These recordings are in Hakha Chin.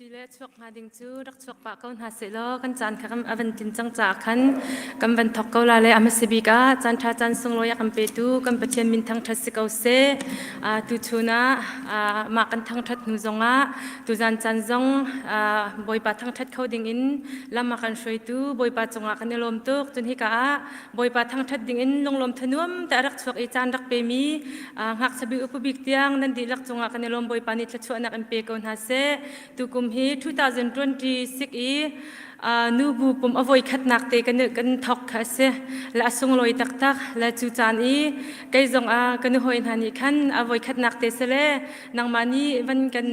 Sile chuak hnga ding cu rak chuak pah ko hna sehlaw kan caan kha a van tlin cang caah khan kan van thawk ko la le a hmasa bik ah caan ṭha caan sunglawi a kan petu kan Pathian min thangṭhat si ko seh. Tuchun ah mah kan thangṭhat hnu zongah tuzan caan zong Bawipa thangṭhat kho dingin lam a kan hruaitu Bawipa cungah kan i lawm tuk. Cun hika ah Bawipa thangṭhat dingin lunglawm thanuam te a rak chuak i caan rak pemi ngakchia bik upa bik tiang nan dihlak cungah kan i lawm Bawipa nih thluachuahnak in pe ko hna seh. Tukum hi 2026 i nubu pum a voi khatnak te kan kan thawk kha a si. Le a sunglawi taktak. Le cu caan i kei zong ah kan hawi hna nih khan a voi khatnak te si le nangmah nih van kan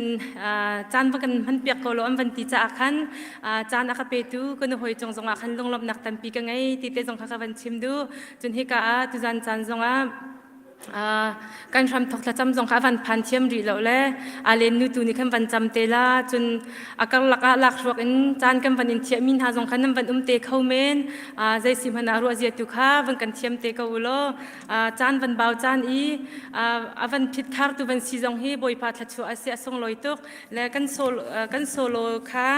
caan va kan hman piak ko lo an van ti caah khan caan a ka petu ka nuhawi cung zongah khan lunglawmhnak tampi ka ngei ti te zong kha ka van chim duh. Cun hika ah tuzan caan zongah kan hramthok thlacam zong kha a van phan thiam rih lo le a len nu tu nih khan van cam te la cun a karlak ah lakhruak in caan kan van in thiahmi hna zong khan nan van um te kho men zei si hmanh ah ruah zia tu kha van kan thiam te ko u law caan van bau caan i a van phitkhar tu van si zong hi Bawipa thluachuah a si a sunglawi tuk le kan solo kan solo kha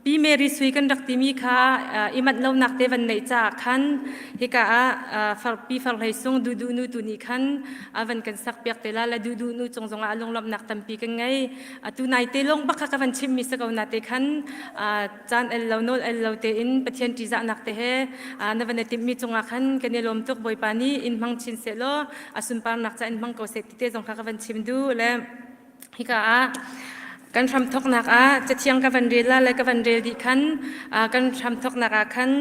Pi Mary Sui kan rak timi kha i manh lonak te van neih caah khan hika ah pi farhlei sung dudu nu tu nih khan a van kan sak piak te la le dudu nu cung zongah a lunglawmhnak tampi kan ngei atu nai te lawng bak kha ka van chimmi si ko na te khan caan el lo nawl el lo tein Pathian ṭihzahnak te he na van i timhmi cungah khan kan i lawm tuk Bawipa nih in hmang chin seh law a sunparnak ca in hmang ko seh ti te zong kha ka van chim duh le hika ah kan hramthawknak ah cathiang ka van rel la le ka van rel dih khan kan hramthawknak ah khan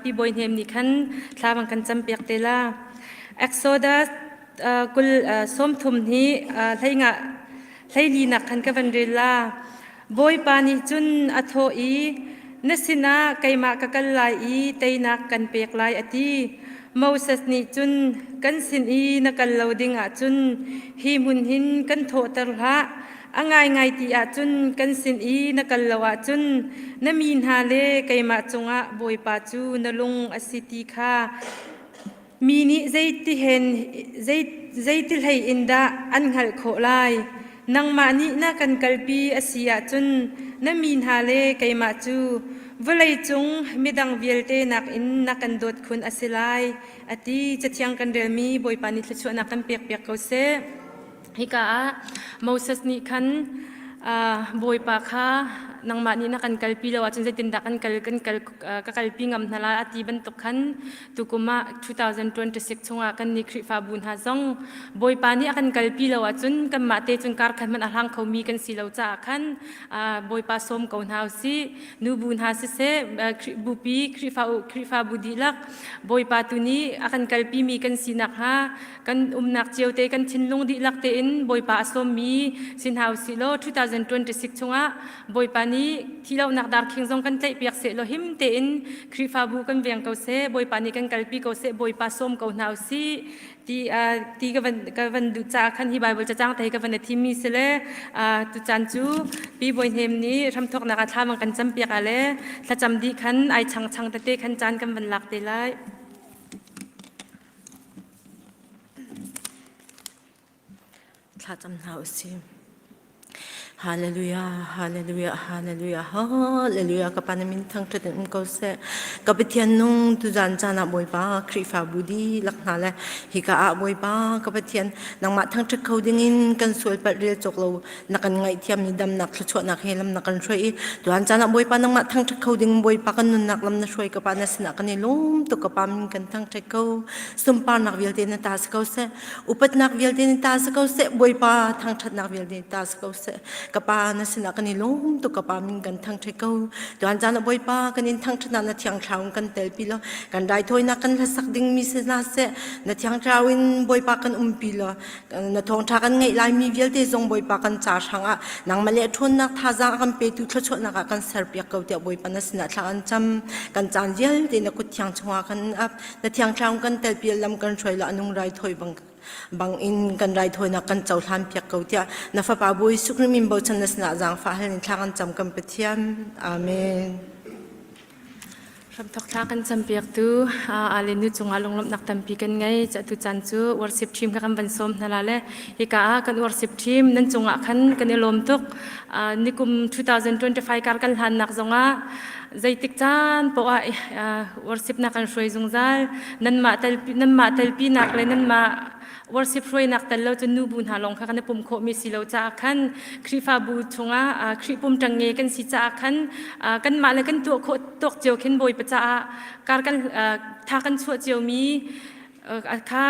pi Bawi Hnem nih khan thla bang kan campiak te la Exodus kul 30 hi hleinga hleilinak khan ka van rel la Bawipa nih cun a thawh i, Na sinah keimah ka kal lai i teinak kan pek lai, a ti. Moses nih cun, Kan sin i na kal lo ding ahcun hi hmun hin kan thawhter hlah. A ngaingai ti ahcun kan sin i na kal lo ahcun na mi hna le keimah cungah Bawipa cu na lung a si ti kha Mi nih zeiti hlei in dah an hngalh khawh lai? Nangmah nih na kan kalpi a si ahcun na mi hna le keimah cu vawleicung midang vialte nakin na kan dawt khun a si lai, a ti. Cathiang kan relmi Bawipa nih thluachuahnak kan pekpiak ko seh. Hika ah Moses nih khan Bawipa kha nangmah nih na kan kalpi lo ahcun zeitindah kan kal kan kal ka kalpi ngam hna lai a ti bantuk khan tukum ah 2026 chungah kan nih Khrihfabu hna zong Bawipa nih a kan kalpi lo ahcun kanmah te cun kar khat hmanh a hlang khomi kan si lo caah khan Bawipa sawm ko hna usih nubu hna siseh bupi Khrihfa Khrihfabu dihlak Bawipa tu nih a kan kalpimi kan si nakhnga kan umnak cio te kan thinlung dihlak tein Bawipa a sawmmi si hna usih law 2026 chungah Bawipa nih thilonak darkhing zong kan tlaihpiak seh law him tein Khrihfabu kan veng ko seh Bawipa nih kan kalpi ko seh Bawipa sawm ko hna usih ti ti ka van ka van duh caah khan hi Bible cacang te hi ka van i thimmi si le tucaan cu Pi Bawi Hnem nih hramthawknak ah thla bang kan campiak ah le thlacam dih khan ai chang chang tete khan caan kan van lak te lai. Thlacam hna u sih. Hallelujah, hallelujah, hallelujah, hallelujah. Ka pa na min thangṭhat in um ko seh. Ka Pathian nung tuzan caan ah Bawipa Khrihfabu dihlak hna le hika ah Bawipa ka Pathian nangmah thangṭhat kho dingin kan sual palh rel cawk lo na kan ngaihthiam ni damnak thluachuahnak he lam na kan hruai i tuan caan ah Bawipa nangmah thangṭhat kho ding Bawipa kan nunnak lam na hruai ka pa na sinah kan i lawm tuk ka pa min kan thangṭhat ko sunparnak vialte na ta si ko seh upatnak vialte na ta si ko seh Bawipa thangṭhatnak vialte na ta si ko seh ka pa na sinah kan i lawm tuk ka pa min kan thangṭhat ko tuan caan ah Bawipa kan in thangṭhatnak na thiang thlarau in kan telpi law kan raithawinak kan hlasak dingmi si hna seh na thiang thlarau in Bawipa kan umpi law na thawngṭha kan ngeih laimi vialte zong Bawipa kan ca hrangah nangmah le ṭhawnnak thazaang a kan petu thluachuahnak ah kan serpiak ko tiah Bawipa na sinah thla kan cam kan caan vialte na kut thiang chungah kan ap na thiang thlarau kan telpi lam kan hruai la anung raithawi bang bang in kan raithawinak kan cohlan piak ko tiah na fapa Bawi Jesuh Khrih min bochan na sinah zaangfah hal in thla kan cam kan Pathian amen. Hramthok thla kan campiaktu ale nu cungah lunglawmhnak tampi kan ngei. Atu caan cu worship team kha kan van sawm hna la le hika ah kan worship team nan cungah khan kan i lawm tuk. Nikum 2025 kar kan hlannak zongah zeitik caan poah ah worship na kan hruai zungzal. Nanmah telpi nanmah telpinak le nanmah worship hruainak tel lo cun nubu hna lawng kha kan i pum khawhmi si lo caah khan Khrihfabu chungah Khrih pum ṭangnge kan si caah khan kanmah le kan tuah khawh tawk cio khin Bawipa caah kar kan tha kan chuah ciomi kha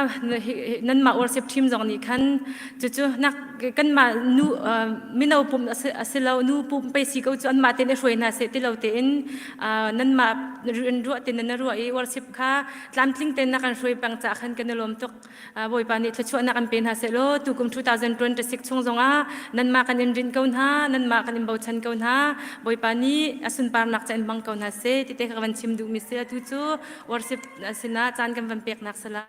nanmah worship team zong nih khan cucu nak kanmah nu mino pum a si lo nu pum pe si ko cu anmah tein i hruai hna seh ti lo tein nanmah ruah tein nan ruah i worship kha tlamtling tein na kan hruai peng caah khan kan i lawm tuk. Bawipa nih thluachuahnak an pe hna sehlaw tukum 2026 chung zongah nanmah kan in rinh ko hna, nanmah kan in bochan ko hna. Bawipa nih a sunparnak ca in hmang ko hna seh ti te kha ka van chim duhmi si. Atu cu worship sinah caan kan van peknak si lai.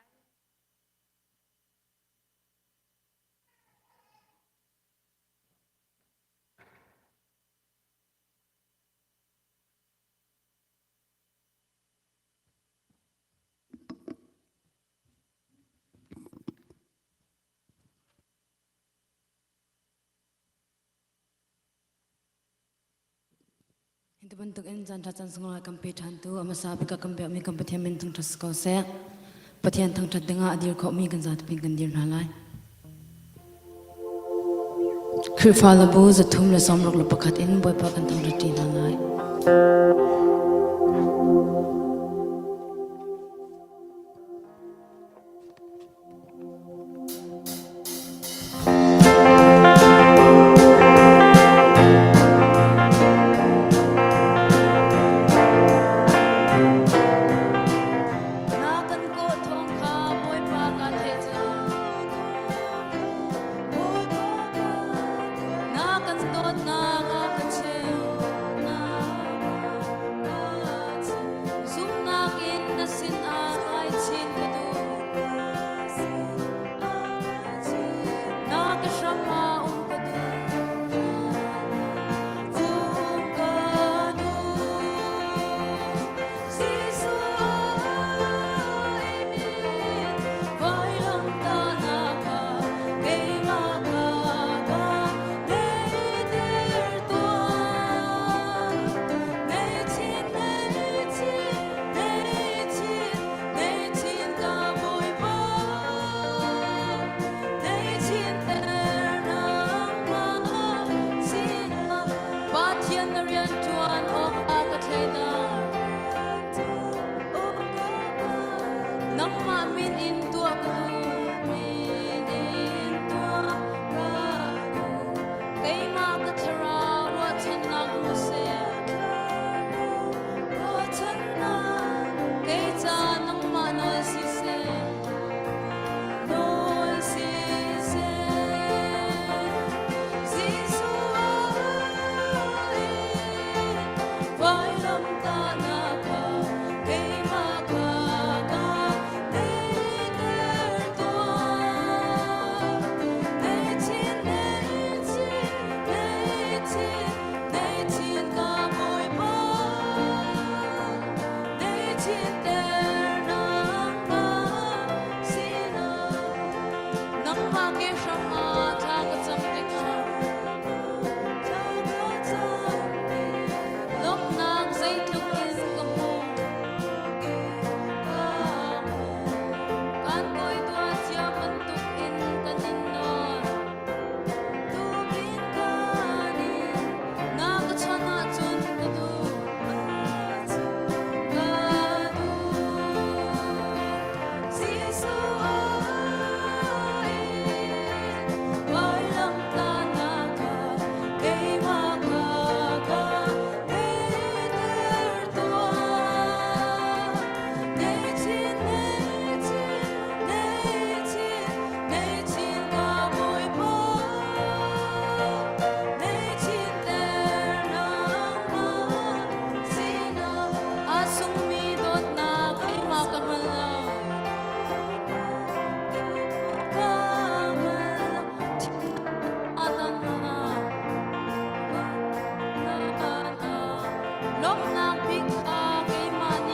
Hi bantuk in caan ṭha caan sunglawi kan pe ṭhan tu a hmasa bik ah kan biakmi kan Pathian min thangṭhat si ko seh. Pathian thangṭhat dingah a dir khawhmi kan zapi kan dir hna lai. Khrihfa labu 361 in Bawipa kan thangṭhat ṭi hna lai. Na kan kawh thawng kha Bawipa ka theih cang. Na kan dawtnak a ka cheu. Zumhnak in na sinah kai chin ka duh. Na ka hram ah um ka duh. Um ka duh. Pathian na rian ṭuan awk a ka thleidan. Nangmah min in tuah ka duh, min in tuah ka duh. Keimah ka thlarau ruahchannak hmu seh. Ruahchannak kei ca nangmah nawl siseh, nawl siseh. Jesuh Nangmah ke hrangah thla ka cam tikah Lawmhnak zeitluk in ka hmuh. Kan kawi tuah cia bantuk in kan in nawl. Tukin kan in na ka chawnh ahcun ka duh. Ka duh. Jesuh Sungmi dawtnak keimah ka hngal lo. Lawmhnak bik kha keimah nih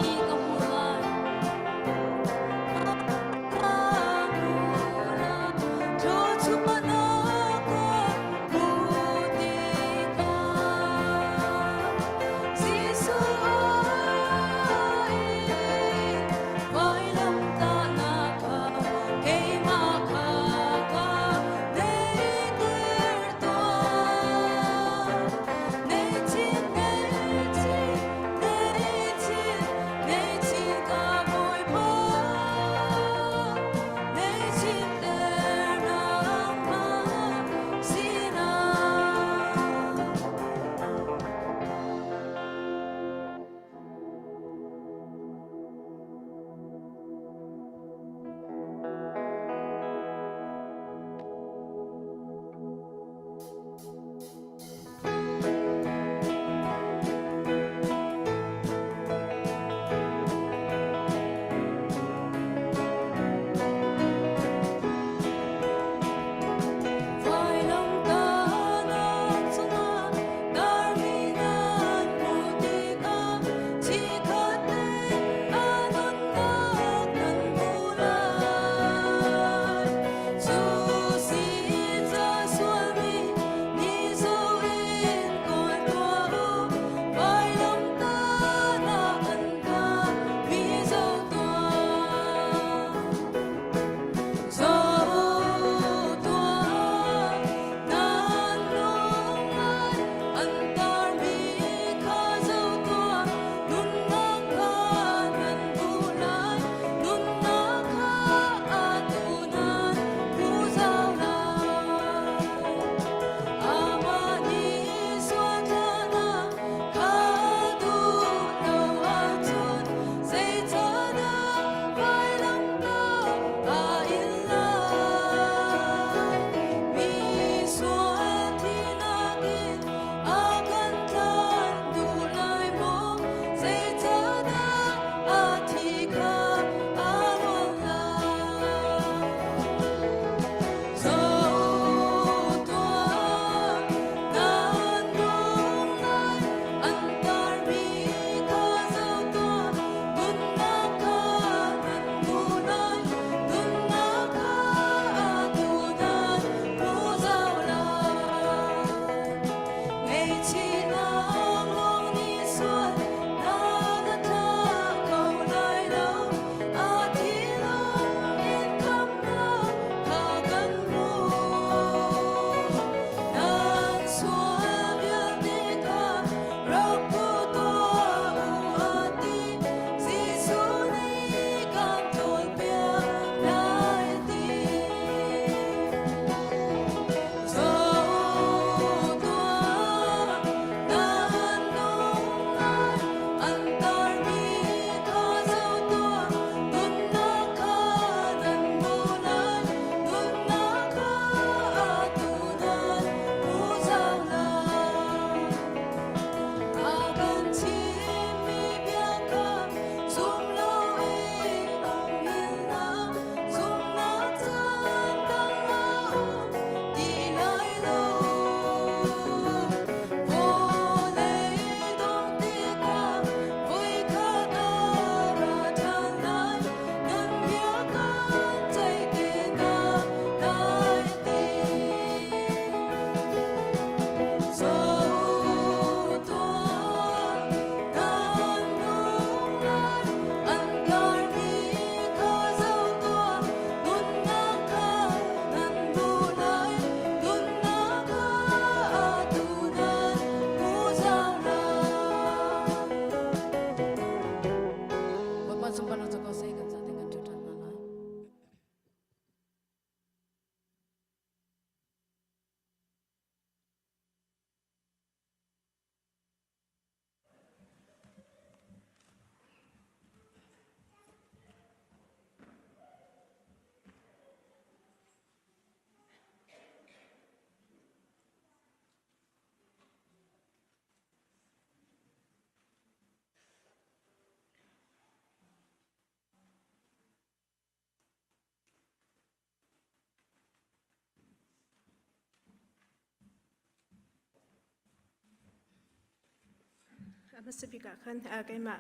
Hmasa bik ah khan keimah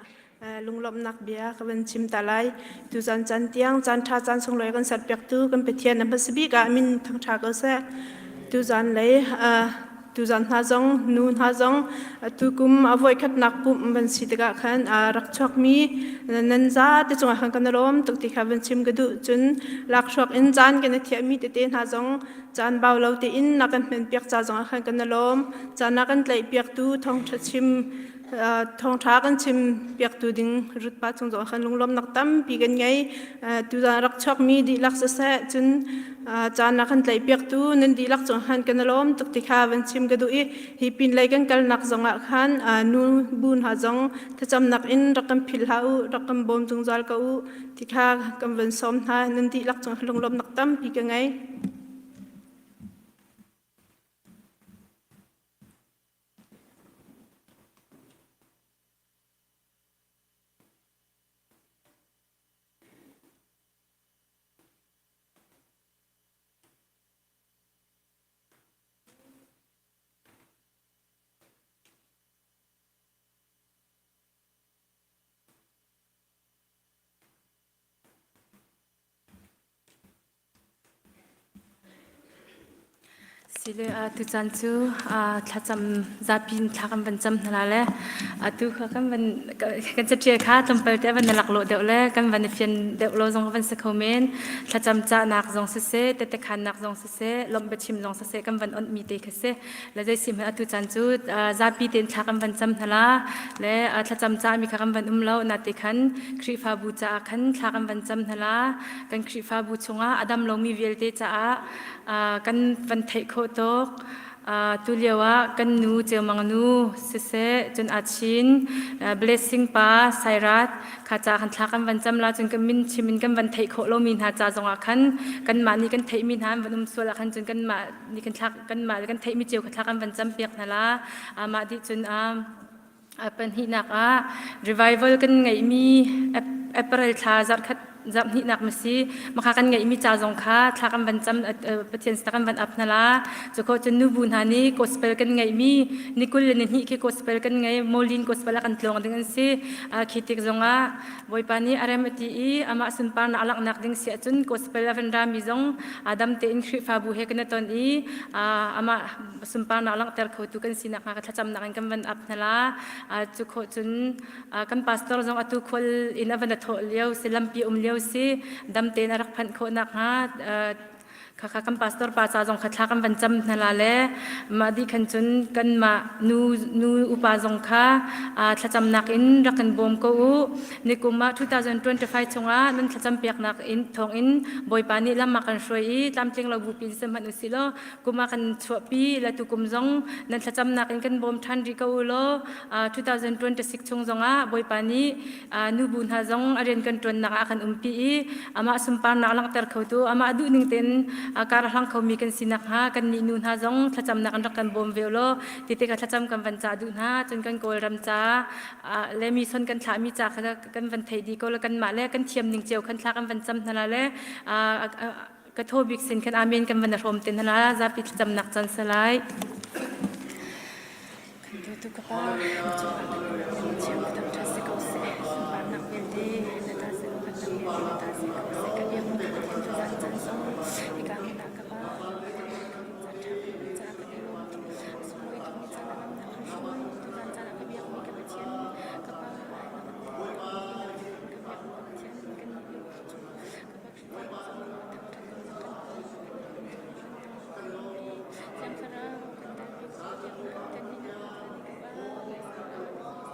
lunglawmhnak bia ka van chim ta lai. Tuzan caan tiang caan ṭha caan sunglawi kan serpiaktu kan Pathian a hmasa bik ah min thangṭha ko seh. Tuzan lei tuzan hna zong nu hna zong tukum a voikhatnak pumh van si tikah khan rak chuakmi nan za te cungah khan kan i lawm tuk ti kha van chim ka duh. Cun lakhruak in caan kan i thiahmi tete hna zong caan bau lo tein na kan hmanpiak ca zongah khan kan i lawm. Caan na kan tlaihpiaktu thawngṭha chim thawngṭha kan chim piaktu ding rutpa cung zongah khan lunglawmnak tampi kan ngei. Tuzan rak chuakmi dihlak siseh cun caan na kan tlaihpiaktu nan dihlak cung khan kan i lawm tuk ti kha van chim ka duh i hi pinlei kan kalnak zongah khan nu bu hna zong thlacamnak in rak kan philh hlah u, rak kan bawm zungzal ko u ti kha kan van sawm hna. Nan dihlak cung lunglawmnak tampi ka ngei. Sile tucaan cu thlacam zapi in thla kan van cam hna la le atu kha kan van kan caṭial kha tlawmpal te van na laklawh deuh le kan van i fian deuh lo zong van si kho men. Thlacam cahnak zong siseh, tete khannak zong siseh, lawmh biachim zong siseh kan van onh mi te kha si. Le zei si hmanh atu caan cu zapi tein thla kan van cam hna la le thlacam cahmi kha kan van um lo na te khan Khrihfabu caah khan thla kan van cam hna la. Kan Khrihfabu chungah a dam lomi vialte caah kan van theih khawh tuk. Tu lio ah kan nu Ceumang nu siseh cun Achin Blessing pa Sairat kha ca kan thla kan van cam la cun kan min chim in kan van theih khawh lomi hna ca zongah khan kanmah nih kan theihmi hna an van um sual ah khan cun kanmah nih kan thlak kanmah kan theihmi cio kha thla kan van cam piak hna la. Mah dih cun pahnihnak ah revival kan ngeihmi April thla zarhkhat zarhhnihnak ma si maka kan ngeihmi ca zong kha thla kan van cam Pathian sin kan van ap hna la. Cu ko cun nubu hna nih gospel kan ngeihmi ni 22 khi gospel kan ngei Molin gospel ah kan tluang ding an si. Khi tik zongah Bawipa nih a rem a ti i amah sunparnak a langhnak ding si ahcun gospel a van rami zong dam tein Khrihfabu he kan i ton i amah sunparnak langhter khotu kan sinak hnga ka thlacamnak in kan van ap hna la. Cu khawh cun kan pastor zong atu khual in a van a thawh lio si, lampi um lio si, dam tein a rak phanh khawh nakhnga khakha kan pastor pa ca zong kha thla kan van cam hna la le mah dih khan cun kanmah nu nu upa zong kha thlacamnak in rak kan bawm ko u. Nikum ah 2025 chungah nan thlacam piaknak in thawng in Bawipa nih lam a kan hruai i tlamtling lo bupi in sihmanh usih law kum ah kan chuahpi le tukum zong nan thlacamnak in kan bawm ṭhan rih ko u law 2026 chung zongah Bawipa nih nubu hna zong a rian kan ṭuannak ah a kan umpi i amah sunparnak langhter khotu amah duhning tein kar a hlang khomi kan si nakhnga kannih nu hna zong thlacamnak in rak kan bawm ve u law ti tikah thlacam kan van cah duh hna. Cun kan Kawlram ca le mi son kan thlahmi ca kha kan van theih dih ko le kanmah le kan thiam ning cio khan thla kan van cam hna la le ka thaw bik sin khan amen kan van hrawm te hna la. Zapi thlacamnak caan salai. Kan dawtu ka Pa, na cungah kan i lawm i thiang ka thangṭhat si ko seh. Sunparnak vialte na ta si upatnak vialte na ta si ko seh. Ka biakmi ka Pathian cu zan caan zong hika hmun ah ka Pa, caan ṭha kan hmuh caah kan i lawm tuk. A sunglawi tukmi caan ah lam na kan hruai. Tuzan caan ah ka biakmi ka Pathian, ka Pa, na kan ka biakmi ka Pathian, kan nih nu cu ka Pa Khrihfabu zong thangṭhat in na kan Thiang Thlarau kan talpi ko, biaknak kan ni na ka Pa.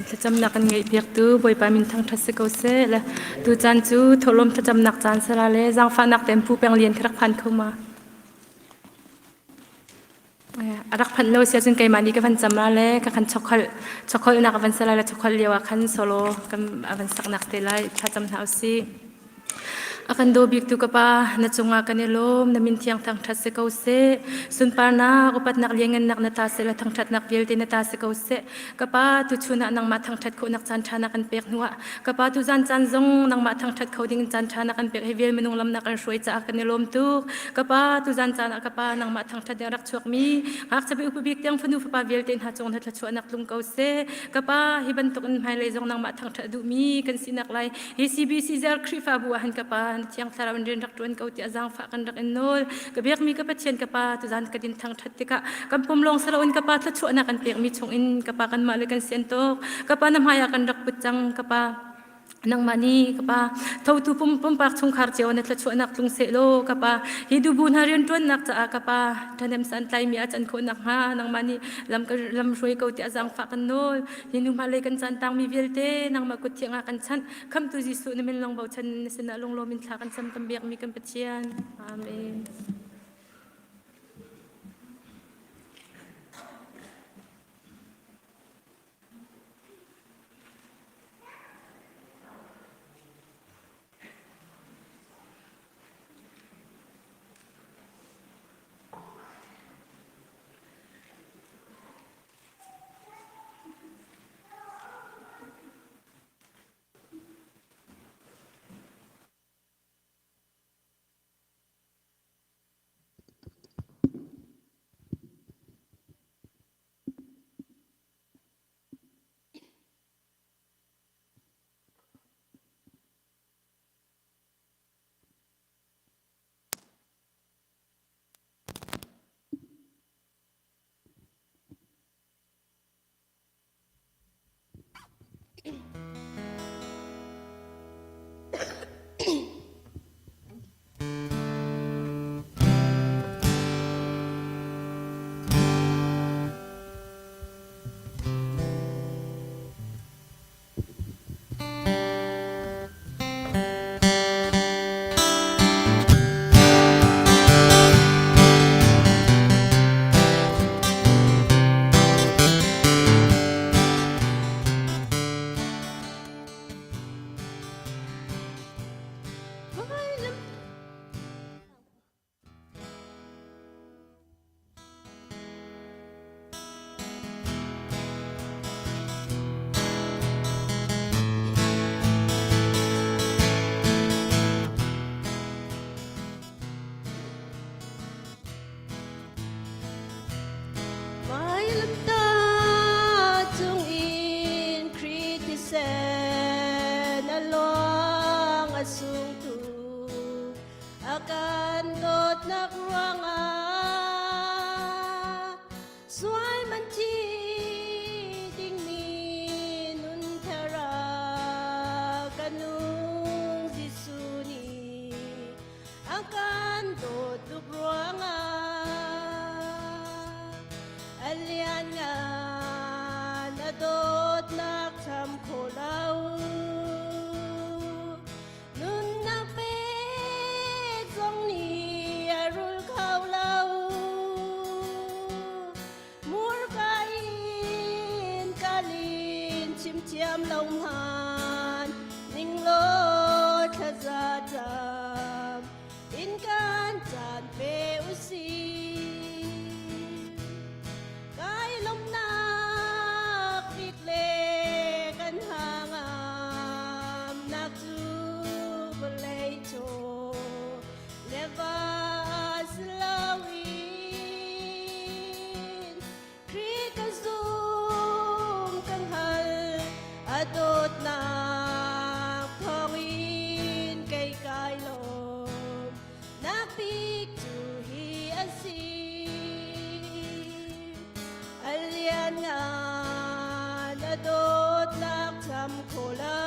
Thlacamnak kan ngeihpiaktu Bawipa min thangṭhat si ko seh. Le tucaan cu thawhlawm thlacamnak caan sala le zaangfahnak tein Pu Peng Lian khi rak phan kho ma? A rak phanh lo si ahcun keimah nih ka van cam la le ka kan chokholh chokholhnak a van sala le chokholh lio ah khan solo kan a van saknak te lai thlacam hna usih. A kan daw biktu ka Pa, na cungah kan i lawm, na min thiang thangṭhat si ko seh. Sunparnak, upatnak, lianngannak na ta seh le thangṭhatnak vialte na ta si ko seh. Ka Pa, tuchun ah nangmah thangṭhat khawhnak caan ṭha na kan pek hnuah, ka Pa, tuzan caan zong nangmah thangṭhat kho ding caan ṭha na kan pek hi vial minung lam na kan hruai caah kan i lawm tuk. Ka Pa, tuzan caan ah ka Pa, nangmah thangṭhat ding rak chuakmi ngakchia upa bik tiang fanu fapa vialte hna cung na thluachuahnak tlung ko seh. Ka Pa, hi bantuk in hmailei zong nangmah thangṭhat duhmi kan sinak lai Hi CBC zer Khrihfabu ah han ka pa na thiang thlarau in rian rak ṭuan ko tiah zaangfah kan rak in nawl. Ka biakmi ka Pathian ka pa tuzan ka din thangṭhat tikah kan pum lawng saloin ka pa thluachuahnak kan pekmi chungin ka pa kanmah le kan sian tuk. Ka pa na hmai ah kan rak put cang ka pa nangmah nih ka pa thotu pum pumpak chungkhar cio na thluachuahnak tlung seh law ka pa hi dubu hna rianṭuannak caah ka pa ṭhahnem san tlaimi a can khawh nakhnga nangmah nih lam ka lam hruai ko tiah zaangfah kan nawl. Hi nu hmalei kan caan tangmi vialte nangmah kut thiang ah kan chanh. Khamtu Jesuh na min lawng bochan na sinah lunglawm in thla kan cam kan biakmi kan Pathian. Amen. Thisen a luang a sungtu a kan dawtnak ruangah sual man thi dingmi nun thar ah ka nung Jesuh nih a kan dawt tuk ruangah a lianngan a dawtnak cham kho lo nunnak pek zong nih a rul kho lo murka in kalin chim thiam lo hman ning law thlaza cam in kan caan pe usih kai lawmnak bik le kan hangamnak cu vawlei chaw le va si loin Khrih ka zum kan hal a dawtnak thawngin kei kai lawm nak bik cu hi a si a lianngan a dawtnak cham kho lo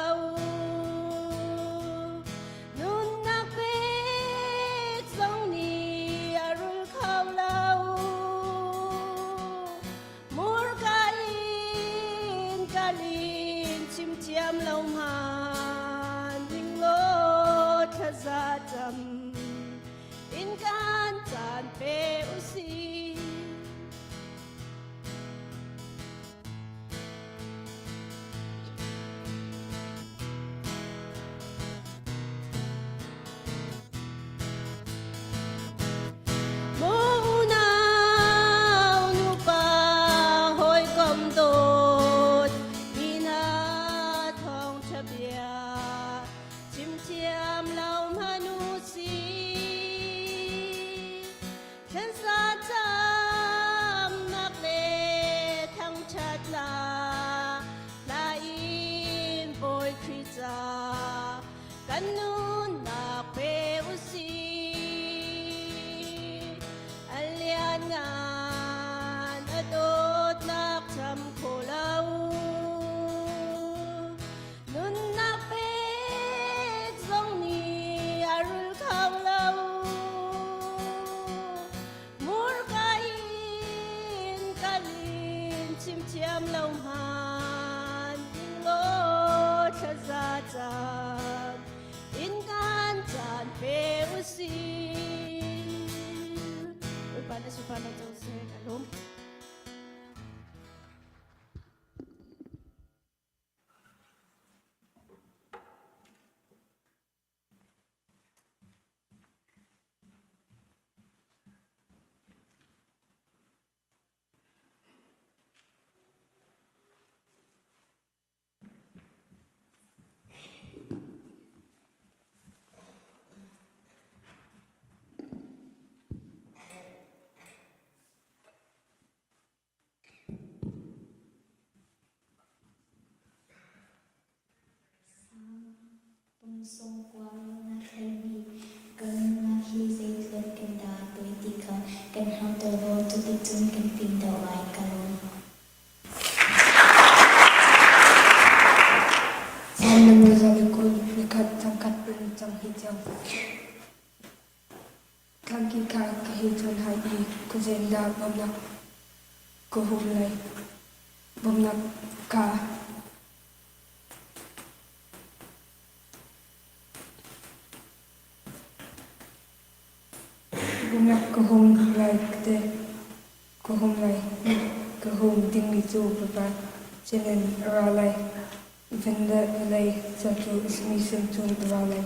Nunnak pek zong nih a rul kho lo. Murka in ka lin chim thiam lo hman ding law thlaza cam in kan caan pe usih. Unau nupa hawikom dawt ina thawngṭha bia chim thiam lo hmanh u sih. Thlensa camnak le thangṭhatnak hla in Bawi Khrih ca kan nunnak pe u sih. A lianngan a dawtnak cham kho lo. Nunnak pek zong nih a rul kho lo. Murka in kal in chim thiam lo hman ding law thlaza cam in kan caan pe u sih. Bawipa na sunparnak co seh ka lawm. Pungsawngkuang na thlengmi ka nunnak hi zeitluk in dah a poi ti kha kan hal tawn maw? Cuticun kan fim deuh lai. Ka lawm. Salm na 120 nikhat thangkhat in changhnih tiang. Thangki kha ka hei chawn hai i khuazei dah bawmhnak ka hum lai? Bawmhnak kha bawmhnak ka hum lai ka ti. Ka hum lai. Ka hum dingmi cu Bawipa sinin a ra lai. Van le vawlei sertu a simi sin cun a ra lai.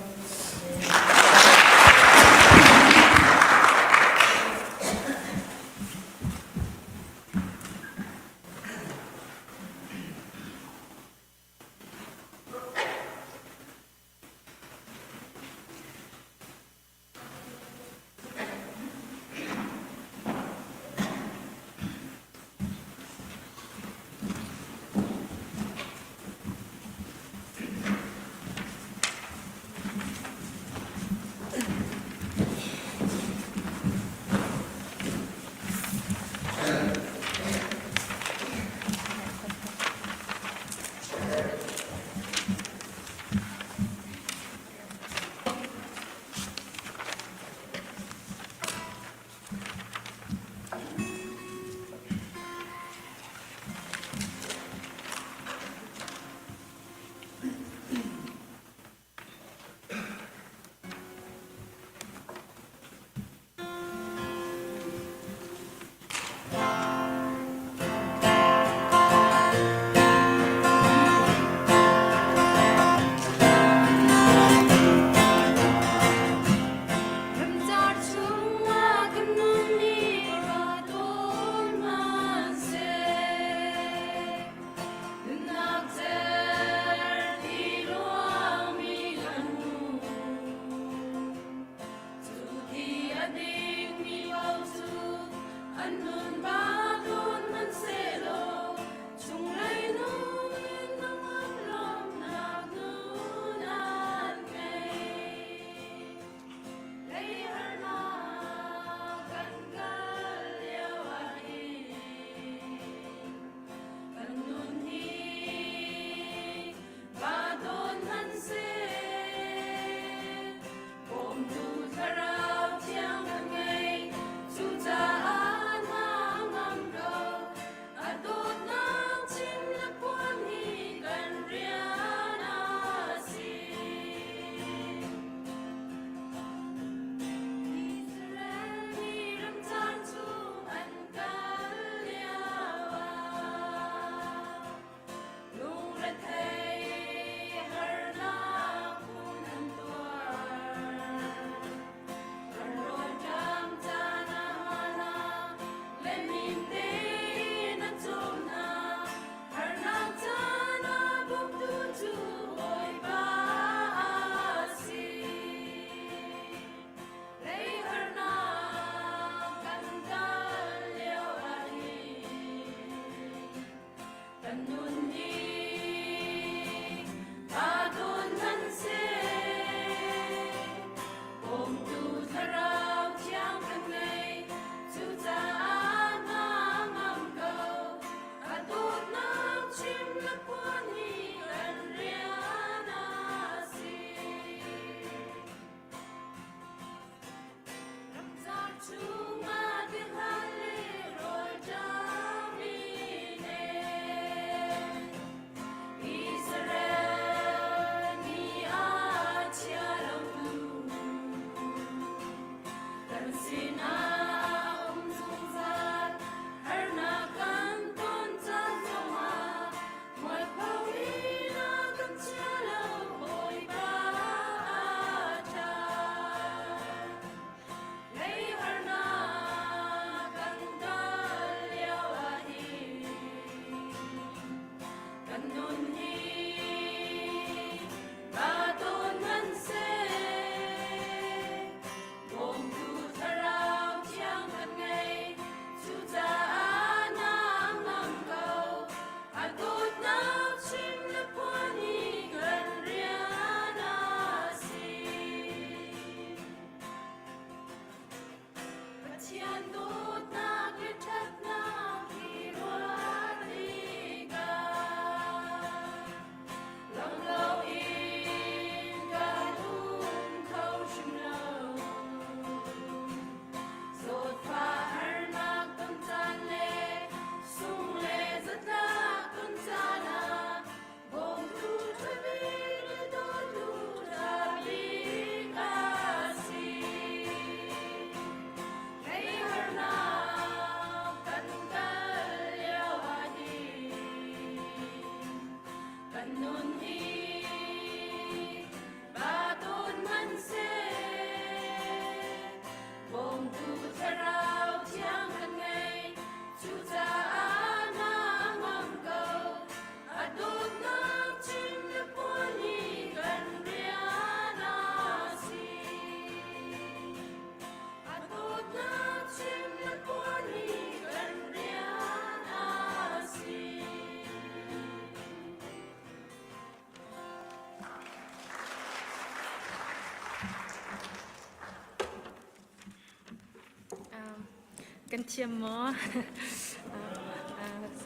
Kan thiam maw?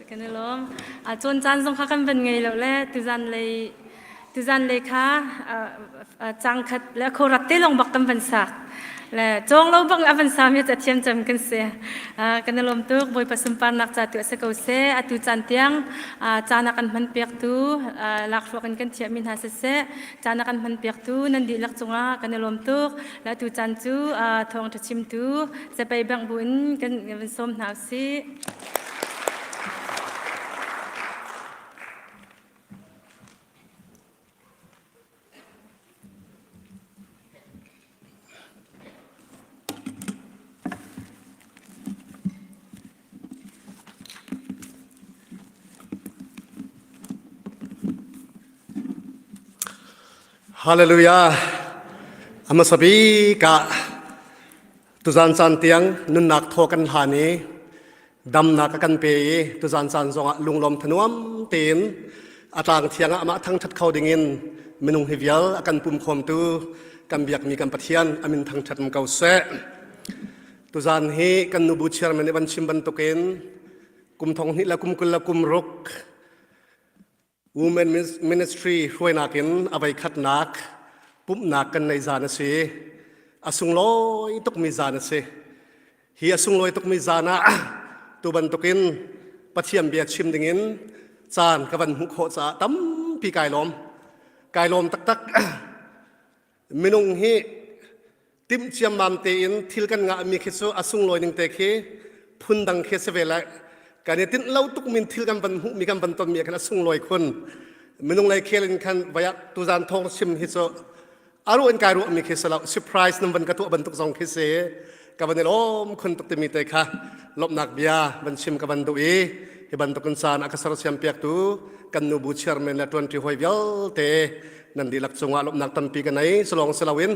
Kan i lawm. Cawn caan zong kha kan van ngei lo le tuzan lei tuzan lei kha cang khat le khorat te lawng bak kan van sak. Le cawng lo bang a van sa mi ca thiam cem kan si. Kan i lawm tuk. Bawipa sunparnak ca tu a si ko seh. Atu caan tiang caan a kan hman piak tu lakhruak in kan thiam mi hna siseh caan a kan hman piak tu nan dihlak cungah kan i lawm tuk. Le atu caan cu thawngṭha chimtu Zapei bangh bu in kan van sawm hna usih. Hallelujah. A hmasa bik ah tuzan caan tiang nunnak thaw kan hlan i damnak a kan pe i tuzan caan zongah lunglawm thanuam tein a tlang thiang ah amah thangṭhat kho dingin minung hi vial a kan pum khawmtu kan biakmi kan Pathian a min thangṭhat ko seh. Tuzan hi kan nubu chairman nih van chim bantukin kum thong hnih le kum 20 le kum ruk Women Ministry hruainak in a voikhatnak pumhnak kan neih zan a si. A sunglawi tukmi zan a si. Hi a sunglawi tukmi zan ah tu bantukin Pathian bia chim dingin caan ka van hmuh khawh caah tampi kai lawm. Kai lawm taktak. Minung hi timh ciammam tein thil kan ngahmi khi cu a sunglawi ning te khi phundang khi a si ve lai. Kan i tinh lo tuk min thil kan van hmuhmi kan van tonmi ah khan a sunglawi khun. Minung lei khel in khan vai ah tuzan thawng chim hi cu a ruah in kai ruahmi khi si lo. Surprise nan van ka tuah bantuk zong khi si. Ka van i lawm khun tuk timi te kha lawmhnak bia van chim ka van duh i hi bantukin caan a ka sersiam piaktu kan nubu chairman le ṭuanṭi hawi vialte nan dihlak cungah lawmhnak tampi ka nei culawng si loin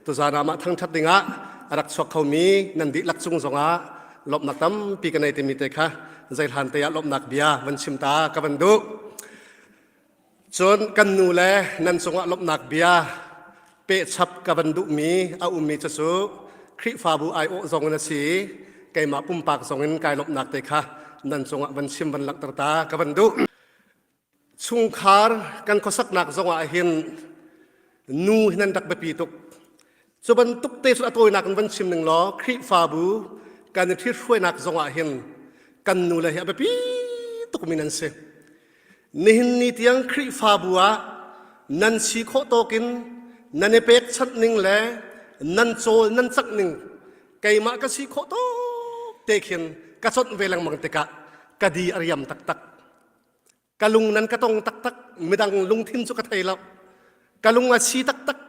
tuzaan ah mah thangṭhat dingah a rak chuak khomi nan dihlak cung zongah lawmhnak tampi ka nei timi te kha zeihlan te ah lawmhnak bia van chim ta ka van duh cun kan nu le nan cungah lawmhnak bia pehchap ka van duhmi a ummi cu cu Khrihfabu aiawh zong in a si i keimah pumpak zong in kai lawmhnak te kha nan cungah van chim van langhter ta ka van duh Chungkhar kan khuasaknak zongah hin nu hi nan rak biapi tuk. Cu bantuk te cu a tawinak in van chim ning law Khrihfabu kan i ṭhithruainak zongah hin kan nu le hi a biapi tukmi nan si. Nihin ni tiang Khrihfabu ah nan si khawh tawk in nan i pekchanh ning le nan cawl nan cangh ning keimah ka si khawh tawk te khin ka chawnh ve lengmang tikah ka di a riam taktak. Ka lung nan ka tong taktak midang lungthin cu ka thei lo ka lung a si taktak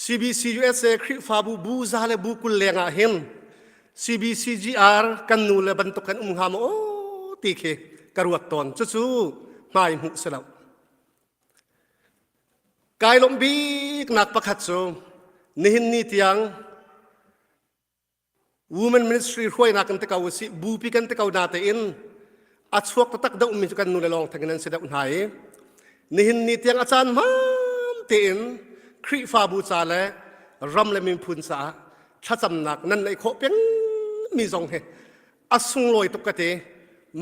CBC USA Khrihfabu bu za le bu 20 leng ah hin CBCGR kan nu le bantuk kan um hnga maw aw ti khi ka ruat tawn cucu hmai hmuh si lo kai lawmh bik nak pakhat cu nihin ni tiang Women ministry hruainak kan ti ko usih bupi kan ti ko na tein a chuak taktak deuhmi cu kan nu le lawng theng in an si deuh hna i nihin ni tiang a caan hmaan tein Khrihfabu ca le ram le miphun caah thlacamnak nan neih khawh peng mi zong hi a sunglawi tuk ka ti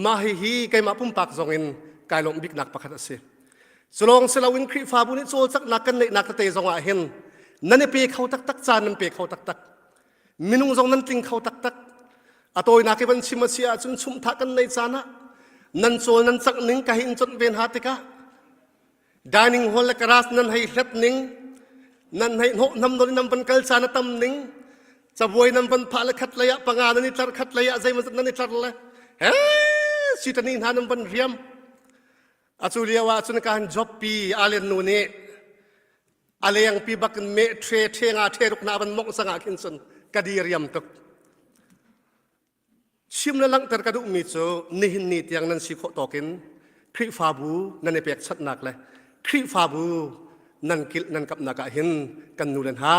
mah hihi keimah pumpak zong in kai lawmh biknak pakhat a si culawng si loin Khrihfabu nih cawlcanghnak kan neihnak tete zong ah hin nan i pe kho taktak caan nan pe kho taktak Minung zong nan tling kho taktak. A tawinak i van chim a si ahcun chumhthah kan neih caan ah nan cawl nan cangh ning ka hin conh ve hna tikah dining hall le garage nan hei hlet ning nan hei hnawh nam non nan van kal caan a tam ning cabuai nan van phah le khat lei ah panga nan i tlar khat lei ah zeimawzat nan i tlar le he sitani hna nan van riam a cu lio ah cun ka han job pi alen nu nih a lengpi bak in meh ṭhe ṭhe nga ṭhe ruk na van mongh sang ah khin cun ka diriam tuk chim le langhter ka duhmi cu nihin ni tiang nan si khawh tawk in Khrihfabu nan i pekchanhnak le Khrihfabu nan kilh nan kapnak ah hin kan nu le hna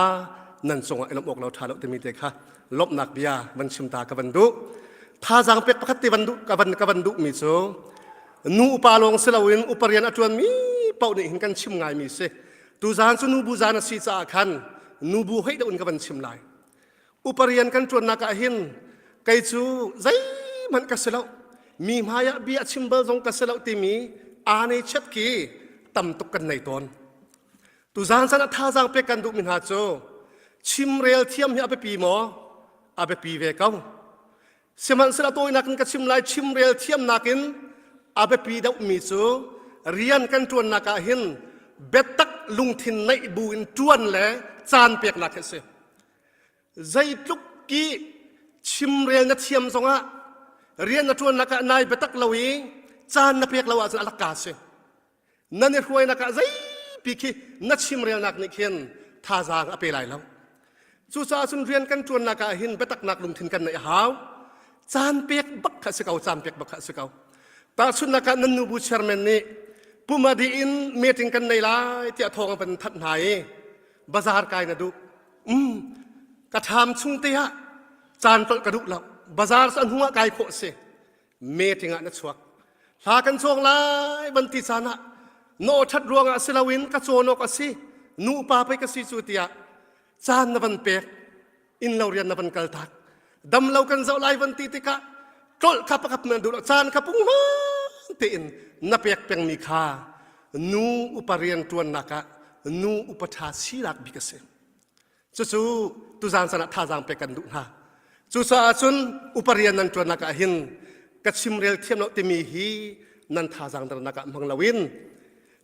nan cungah i lawmh awk lo ṭha lo timi te kha lawmhnak bia van chim ta ka van duh thazaang pek pakhat te van duh ka van ka van duhmi cu nu upa lawng si loin upa rian a ṭuanmi paoh nih hin kan chim ngaimi si tuzaan cu nubu zaan a si caah khan nubu hoih deuh in ka van chim lai. Upa rian kan ṭuannak ah hin kei cu zeihmanh ka si lo. Mi hmai ah bia chim bal zong ka si lo timi aa nei chiat khi tam tuk kan nei tawn. Tuzaan caan ah thazaang pek kan duhmi hna cu chimrel thiam hi a biapi maw? A biapi ve ko. Sihmanhsehlaw tawinak in ka chim lai chimrel thiamnak in a biapi deuhmi cu rian kan ṭuannak ah hin biatak lungthin neih bu in ṭuan le caan peknak hi a si. Zeitluk ki chimrel na thiam zongah rian na ṭuannak ah nai biatak lo i caan na pek lo ahcun a lakka a si. Nan i hruainak ah zeipi khi na chimrelnak nih khin thazaang a pe lai lo. Cucaah cun rian kan ṭuannak ah hin biataknak lungthin kan neih a hau. Caan pek bak kha si ko, caan pek bak kha si ko. Tahchunhnak ah nan nubu chairman nih pumadi in meeting kan nei lai tiah thawng a van thanh hna i bazaar kai na duh. Um, ka ṭham chung te ah caan tolh ka duh lo. Bazaar cu a hnu ah kai khawh si. Meeting ah na chuak. Hla kan cawng lai van ti caan ah na aw ṭhat ruangah si loin ka cawn awk a si. Nu pa pei ka si cu tiah caan na van pek inn lo rian na van kal tak dam lo kan zoh lai van ti tikah tlolh kha pakhat na duh lo caan kha punghman tein na pek pengmi kha nu upa rian ṭuannak ah nu upa ṭha sinak bik a si cucu tuzaan caan ah thazaang pek kan duh hna cucaah cun upa rian nan ṭuannak ah hin ka chimrel thiam lo timi hi nan thazaang dernak ah hmang loin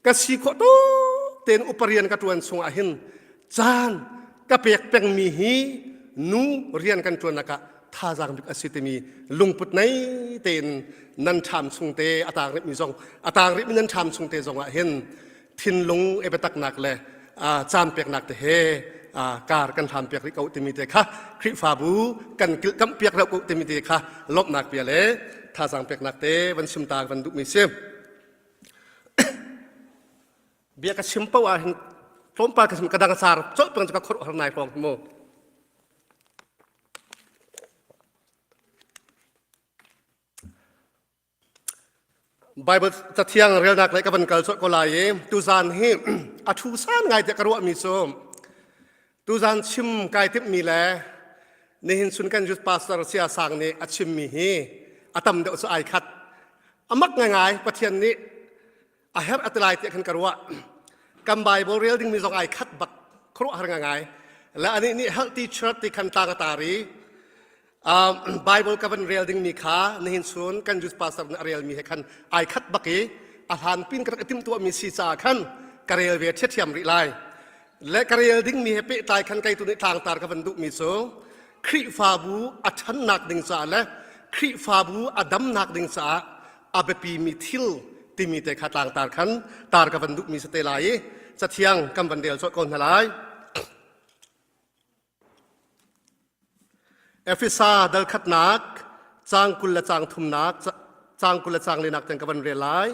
ka si khawh tuk tein upa rian ka ṭuan chungah hin caan ka pek pengmi hi nu rian kan ṭuannak ah thazaang bik a si timi lungput nei tein nan ṭham chung te a taang rihmi zong a taang rihmi nan ṭham chung te zong ah hin thinlung e biataknak le caan peknak te he kar kan hlam piak rih ko timi te kha Khrihfabu kan kilhkamh piak rih ko timi te kha lawmhnak bia le thazaang peknak te van chim ta van duhmi si. Bia ka chim paoh ah hin tlawmpal ka chim ka dang sar colh peng cu ka khuaruah har nai hrawng mu. Bible cathiang relnak le ka van kal colh ko lai i tuzan hi a thu san ngai tiah ka ruahmi cu tuzan chim kai timhmi le nihin chun kan youth pastor Sia Sang nih a chimmi hi a tam deuh cu ai khat amak ngaingai Pathian nih a herh a ti lai tiah khan ka ruah kan Bible rel dingmi zong ai khat bak khuaruahhar ngaingai le anih nih healthy church ti khan tlang a tar i Bible ka van rel dingmi kha nihin chun kan youth pastor nih a relmi he khan ai khat bak i a hlan pin ka rak i timhtuahmi si caah khan ka rel ve ṭhiathiam rih lai le ka rel dingmi he pehtlai khan kei tu nih tlangtar ka van duhmi cu Khrihfabu a ṭhannak ding caah le Khrihfabu a damnak ding caah a biapimi thil timi te kha tlangtar khan tar ka van duhmi si te lai i cathiang kan van rel colh ko hna lai. Efesa dal khatnak caang 20 le caang thumnak caang 20 le caang linak tiang ka van rel lai.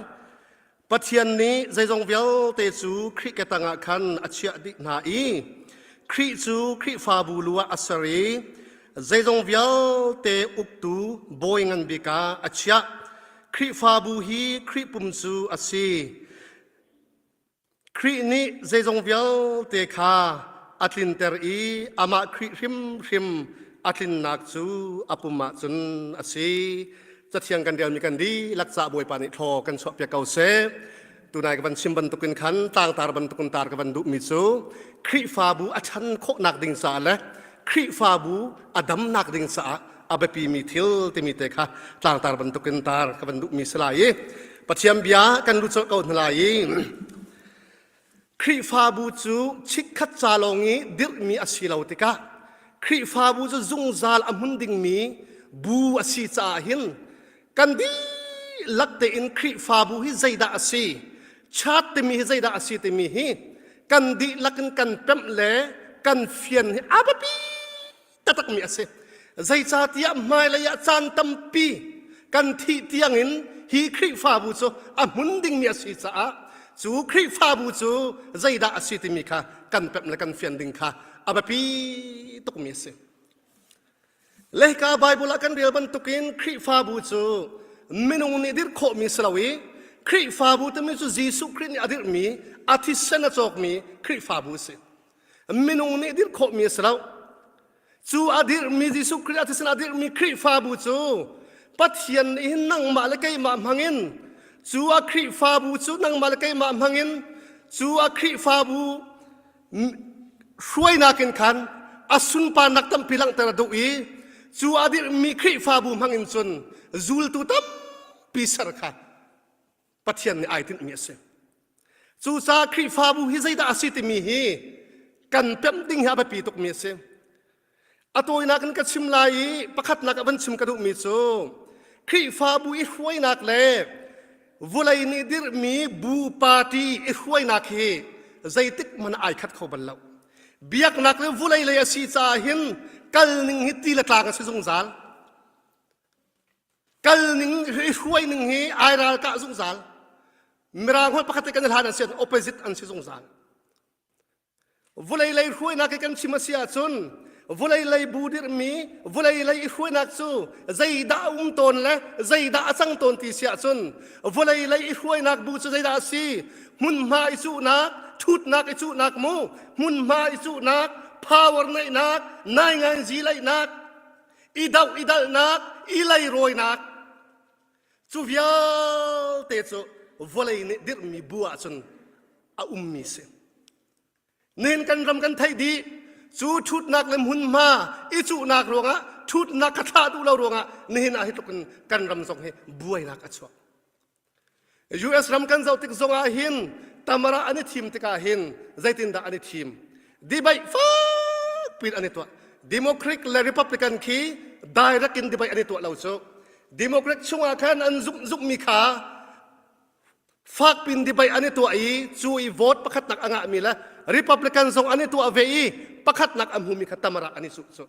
Pathian nih zeizong vialte cu Khrih ke tangah khan a chiah dih hna i Khrih cu Khrihfabu lu ah a ser i zeizong vialte uktu bawi ngan bik ah a chiah. Khrihfabu hi Khrih pum cu a si. Khrih nih zeizong vialte kha a tlinter i amah Khrih hrimhrim a tlinnak cu a pum ah cun a si. Cathiang kan relmi kan dihlak ca Bawipa nih thlaw kan chuahpiak ko seh. Tunai ka van chim bantukin khan tlangtar bantukin tar ka van duhmi cu Khrihfabu a ṭhan khawhnak ding caah le Khrihfabu a damnak ding caah a biapimi thil timi te kha tlangtar bantukin tar ka van duhmi si lai i Pathian bia kan lut colh ko hna lai i Khrihfabu cu chikkhat ca lawng i dirhmi a si lo tikah Khrihfabu cu zungzal a hmun dingmi bu a si caah hin kan dihlak tein Khrihfabu hi zeidah a si chat timi hi zeidah a si timi hi kan dihlak in kan pemh le kan fian hi a biapi taktakmi a si. Zeicahtiah hmailei ah caan tampi kan thih tiangin hi Khrihfabu cu a hmun dingmi a si caah cu Khrihfabu cu zeidah a si timi kha kan pemh le kan fian ding kha a biapi tukmi a si. Lehka Bible ah kan rel bantukin Khrihfabu cu minung nih dirh khawhmi si lo i Khrihfabu timi cu Jesuh Khrih nih a dirhmi a thisen a cawkmi Khrihfabu a si. Minung nih dirh khawhmi a si lo. Cu a dirhmi Jesuh Khrih a thisen a dirhmi Khrihfabu cu Pathian nih hin nangmah le keimah hmangin cu a Khrihfabu cu nangmah le keimah hmangin cu a Khrihfabu hruainak in khan a sunparnak tampi langhter a duh i cu a dirhmi Khrihfabu hmangin cun zultu tampi ser kha Pathian nih ai tinhmi a si. Cucaah Khrihfabu hi zeidah a si timi hi kan pemh ding hi a biapi tukmi a si. A tawinak in ka chim lai i pakhatnak a van chim ka duhmi cu Khrihfabu i hruainak le vulei nih dirhmi bu party i hruainak hi zeitik hmanh ai khat kho bal lo. Biaknak le vulei lei a si caah hin kal ning hi ti le tlang a si zungzal. Kal ning i hruai ning hi ai ral kah zungzal. Mirang holh pakhat te kan i hlan an si opposite an si zungzal. Vulei lei hruainak i kan chim a si ahcun vulei lei bu dirhmi vulei lei i hruainak cu zeidah a um tawn le zeidah a cang tawn ti si ahcun vulei lei i hruainak bu cu zeidah a si hmunhma i cuhnak ṭhutnak i cuhnak mu hmunhma i cuhnak power neihnak nainganzi laihnak i doh i dalhnak i leirawinak cu vialte cu vawlei nih dirhmi bu ahcun a ummi si. Nihin kan ram kan theih dih cu ṭhutnak le hmunhma i cuhnak ruangah ṭhutnak kha thlah duh lo ruangah nihin ah hi tluk in kan ram zong hi buainak a chuak. US ram kan zoh tik zong ah hin Tamara an i thim tikah hin zeitindah an i thim? Debate fak pin an i tuah. Democratic le Republican khi direct in debate an i tuah lo cu. Democrat chungah khan an zumh zumhmi kha fakpin debate an i tuah i cu i vote pakhatnak a ngahmi le Republican zong an i tuah ve i pakhatnak a hmumi kha Tamara an i cuh cu.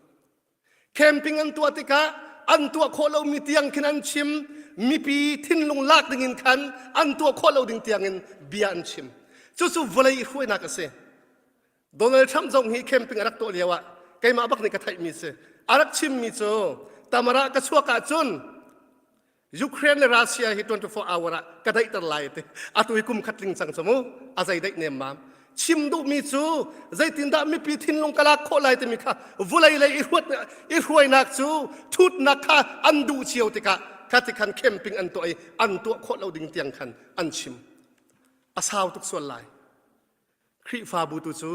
Camping an tuah tikah an tuah khawh lomi tiang khin an chim mipi thinlung lak dingin khan an tuah khawh lo ding tiangin bia an chim. Cucu vawlei i hruainak a si. Donald Trump zong hi camping a rak tuah lio ah keimah bak nih ka theihmi si. A rak chimmi cu Tamara ka chuak ahcun Ukraine le Russia hi 24 hour ah ka daihter lai ti. Atu hi kum khat tling cang cu mu. A zei daih nem mam. Chim duhmi cu zeitindah mipi thinlung ka lak khawh lai timi kha vulei lei i hruat i hruainak cu thutnak kha an duh cio tikah kha ti khan camping an tuah i an tuah khawh lo ding tiang khan an chim. A sau tuk sual lai. Khrihfabu tu cu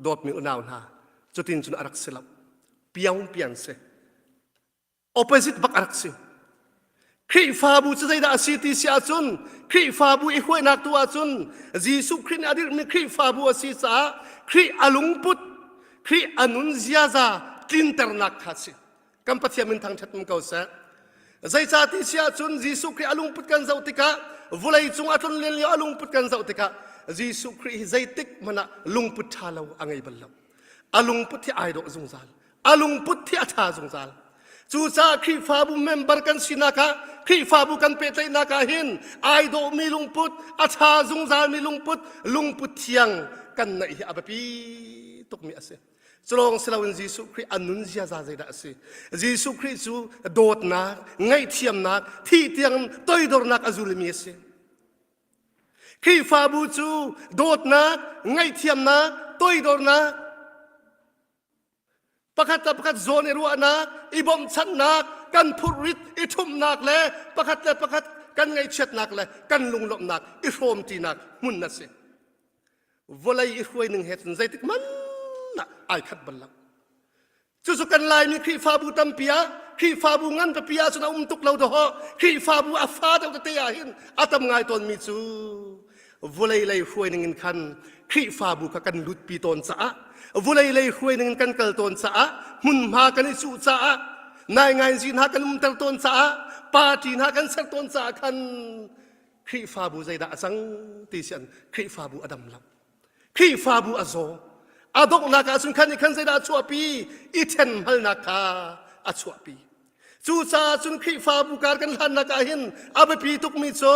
dawtmi unau hna cutin cun a rak si lo. Piang pian si. Opposite bak a rak si. Khrihfabu cu zeidah a si ti si ahcun Khrihfabu i huainak tu ahcun Jesuh Khrih nih a dirhmi Khrihfabu a si caah Khrih a lungput, Khrih a nun ziaza tlinternak kha a si. Kan Pathian min thangṭhat um ko seh. Zeicah ti si ahcun Jesuh Khrih a lungput kan zoh tikah vulei cung a tlun len lio a lungput kan zoh tikah Jesuh Khrih hi zeitik hmanh ah lungput ṭha lo a ngei bal lo. A lungput hi ai dawh zungzal. A lungput hi a ṭha zungzal. Cucaah Khrihfabu member kan sinak ah Khrihfabu kan pehtlaihnak ah hin ai dawhmi lungput, a ṭha zungzalmi lungput, lungput thiang kan neih hi a biapi tukmi a si. Culawng si loin Jesuh Khrih a nun ziaza zeidah a si? Jesuh Khrih cu dawtnak, ngaihthiamnak, thih tiang toidornak a zulmi a si. Khrihfabu cu dawtnak, ngaihthiamnak, toidornak, pakhat le pakhat zawn i ruahnak, i bawmhchanhnak, kan phurrit i ṭhumhnak le pakhat le pakhat kan ngaihchiatnak le kan lunglawmhnak i hrawmṭinak hmun a si. Vawlei i hruai ning he cun zeitik hmanh ah ai khat bal lo. Cucu kan Laimi Khrihfabu tampi ah Khrihfabu ngan pipi ah cun a um tuk lo dawh Khrihfabu a fa deuh tete ah hin a tam ngai tawnmi cu vulei lei hruai ning in khan Khrihfabu kha kan lutpi tawn caah vulei lei hruai ning in kan kal tawn caah hmunhma kan i cuh caah naingainzi hna kan umter tawn caah party hna kan ser tawn caah khan Khrihfabu zeidah a cang ti si an Khrihfabu a dam lo Khrihfabu a zaw. A donghnak ah cun khan nih khan zeidah a chuahpi? I ṭhenhmalnak kha a chuahpi. Cucaah cun Khrihfabu kar kan hlannak ah hin a biapi tukmi cu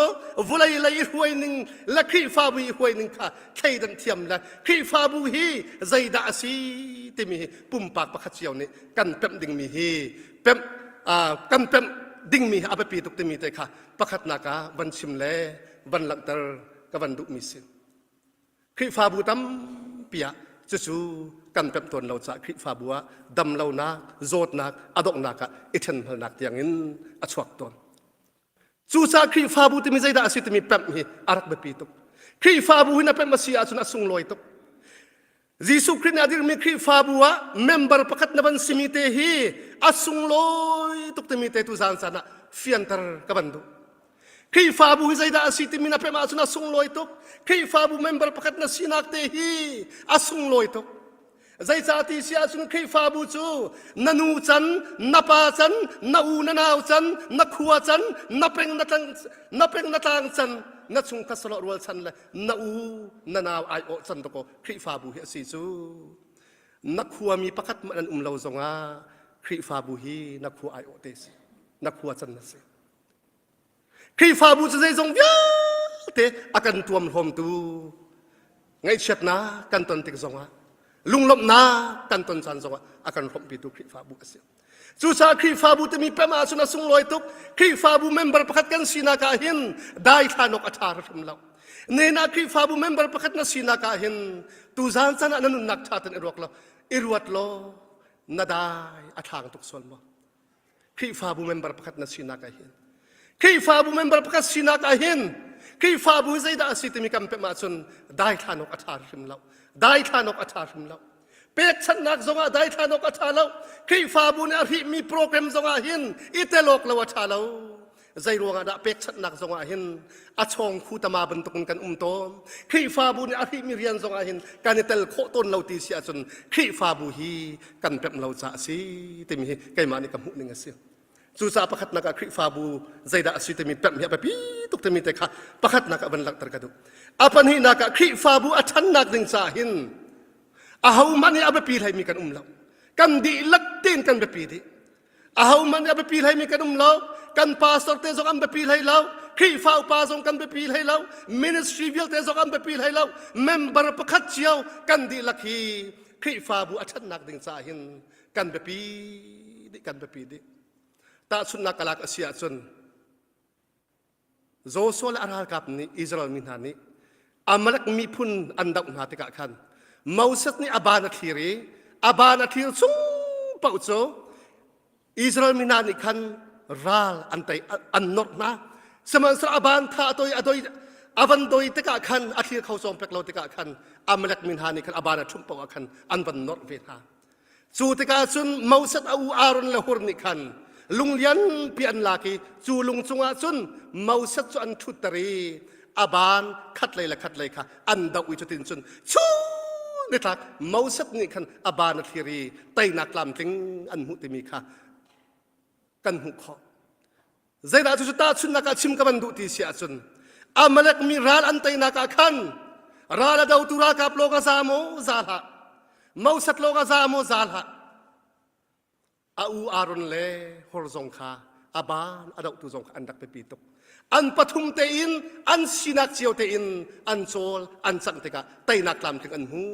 vulei lei i hruai ning le Khrihfabu i hruai ning kha thleidan thiam le Khrihfabu hi zeidah a si timi hi pumpak pakhat cio nih kan pemh dingmi hi pemh kan pemh dingmi hi a biapi tuk timi te kha pakhatnak ah van chim le van langhter ka van duhmi si. Khrihfabu tampi ah Cucu kan pemh tawn lo caah Khrihfabu ah damlonak, zawtnak, a donghnak ah i ṭhenhmalnak tiangin a chuak tawn. Cucaah Khrihfabu timi zeidah a si timi pemh hi a rak biapi tuk. Khrihfabu hi na pemh a si ahcun a sunglawi tuk. Jesuh Khrih nih a dirhmi Khrihfabu ah member pakhat na van simi te hi a sunglawi tuk timi te tu zan caan ah fianter ka van duh. Khrihfabu hi zeidah a si timi na pemh ahcun a sunglawi tuk. Khrihfabu member pakhat na sinak te hi a sunglawi tuk. Zeicah ti si ahcun Khrihfabu cu na nu can, na pa can, na u na nau can, na khua can, na peng na tlang, na peng na tlang can, na chungkhat sahlawh rual chan le na u na nau aiawh can dakaw Khrihfabu hi a si cu. Na khuami pakhat hmanh an um lo zongah Khrihfabu hi na khua aiawh te si. Na khua can na si. Khrihfabu cu zeizong vialte a kan tuamhlawmtu ngaihchiatnak kan ton tik zongah lunglawmhnak kan ton caan zongah a kan hrawmhpitu Khrihfabu a si. Cucaah Khrihfabu timi pem ahcun a sunglawi tuk. Khrihfabu member pakhat kan sinak ah hin daithlan awk a ṭha hrim lo. Nena Khrihfabu member pakhat na sinak ah hin tuzaan caan ah na nunnak ṭha ten i ruak law i ruat law na dai a thlang tuk sual maw? Khrihfabu member pakhat na sinak ah hin Khrihfabu member pakhat sinak ah hin Khrihfabu zeidah a si timi kan pemh ahcun daithlan awk a ṭha hrim lo daithlan awk a ṭha hrim lo pekchanhnak zongah daithlan awk a ṭha lo Khrihfabu nih a hrihmi program zongah hin i tel awk lo a ṭha lo zei ruangah dah pekchanhnak zongah hin a chawng khu tama bantukin kan um tawn Khrihfabu nih a hrihmi rian zongah hin kan i tel khawh tawn lo ti si ahcun Khrihfabu hi kan pemh lo caah a si timi hi keimah nih ka hmuh ning a si cucaah pakhatnak ah Khrihfabu zeidah a si timi pemh hi a biapi tuk timi te kha pakhatnak ah van langhter ka duh a pahnihnak ah Khrihfabu a ṭhannak ding caah hin ahohmanh nih a biapi hleimi kan um lo kan dihlak tein kan biapi dih Ahohmanh nih a biapi hleimi kan um lo. Kan pastor te zong an biapi hlei lo. Khrihfa upa zong kan biapi hlei lo. Ministry vialte zong an biapi hlei lo. Member pakhat cio kan dihlak hi Khrihfabu a ṭhatnak ding caah hin kan biapi dih kan biapi dih. Tahchunhnak ka lak a si ahcun Joshua le a ralkap nih Israel mi hna nih Amalek miphun an doh hna tikah khan Moses nih a ban a thlir i a ban a thlir chung paoh cu Israel mi hna nih khan ral an tei an norh hna. Sihmanhsehlaw a ban tha a doi a doi a van doi tikah khan a thlir kho cawm pek lo tikah khan Amalek mi hna nih khan a ban a ṭhumh paoh ah khan an van norh ve hna. Cu tikah cun Moses a u Aaron le Hur nih khan lung lianpi an lak i cu lung cungah cun Moses cu an ṭhutter i a ban khatlei le khatlei kha an doh i cutin cun chun nitlak Moses nih khan a ban a thlir i teinak tlamtling an hmuh timi kha kan hmuh khawh. Zeidah cucu tahchunhnak ah chim ka van duh ti si ahcun Amalek mi ral an teinak ah khan ral a dotu ralkap lawng a za maw za hlah Moses lawng a za maw za hlah a u Aaron le Hor zong kha a ban a dohtu zong kha an rak biapi tuk an pathum tein an sinak cio tein an cawl an cangh tikah teinak tlamtling an hmu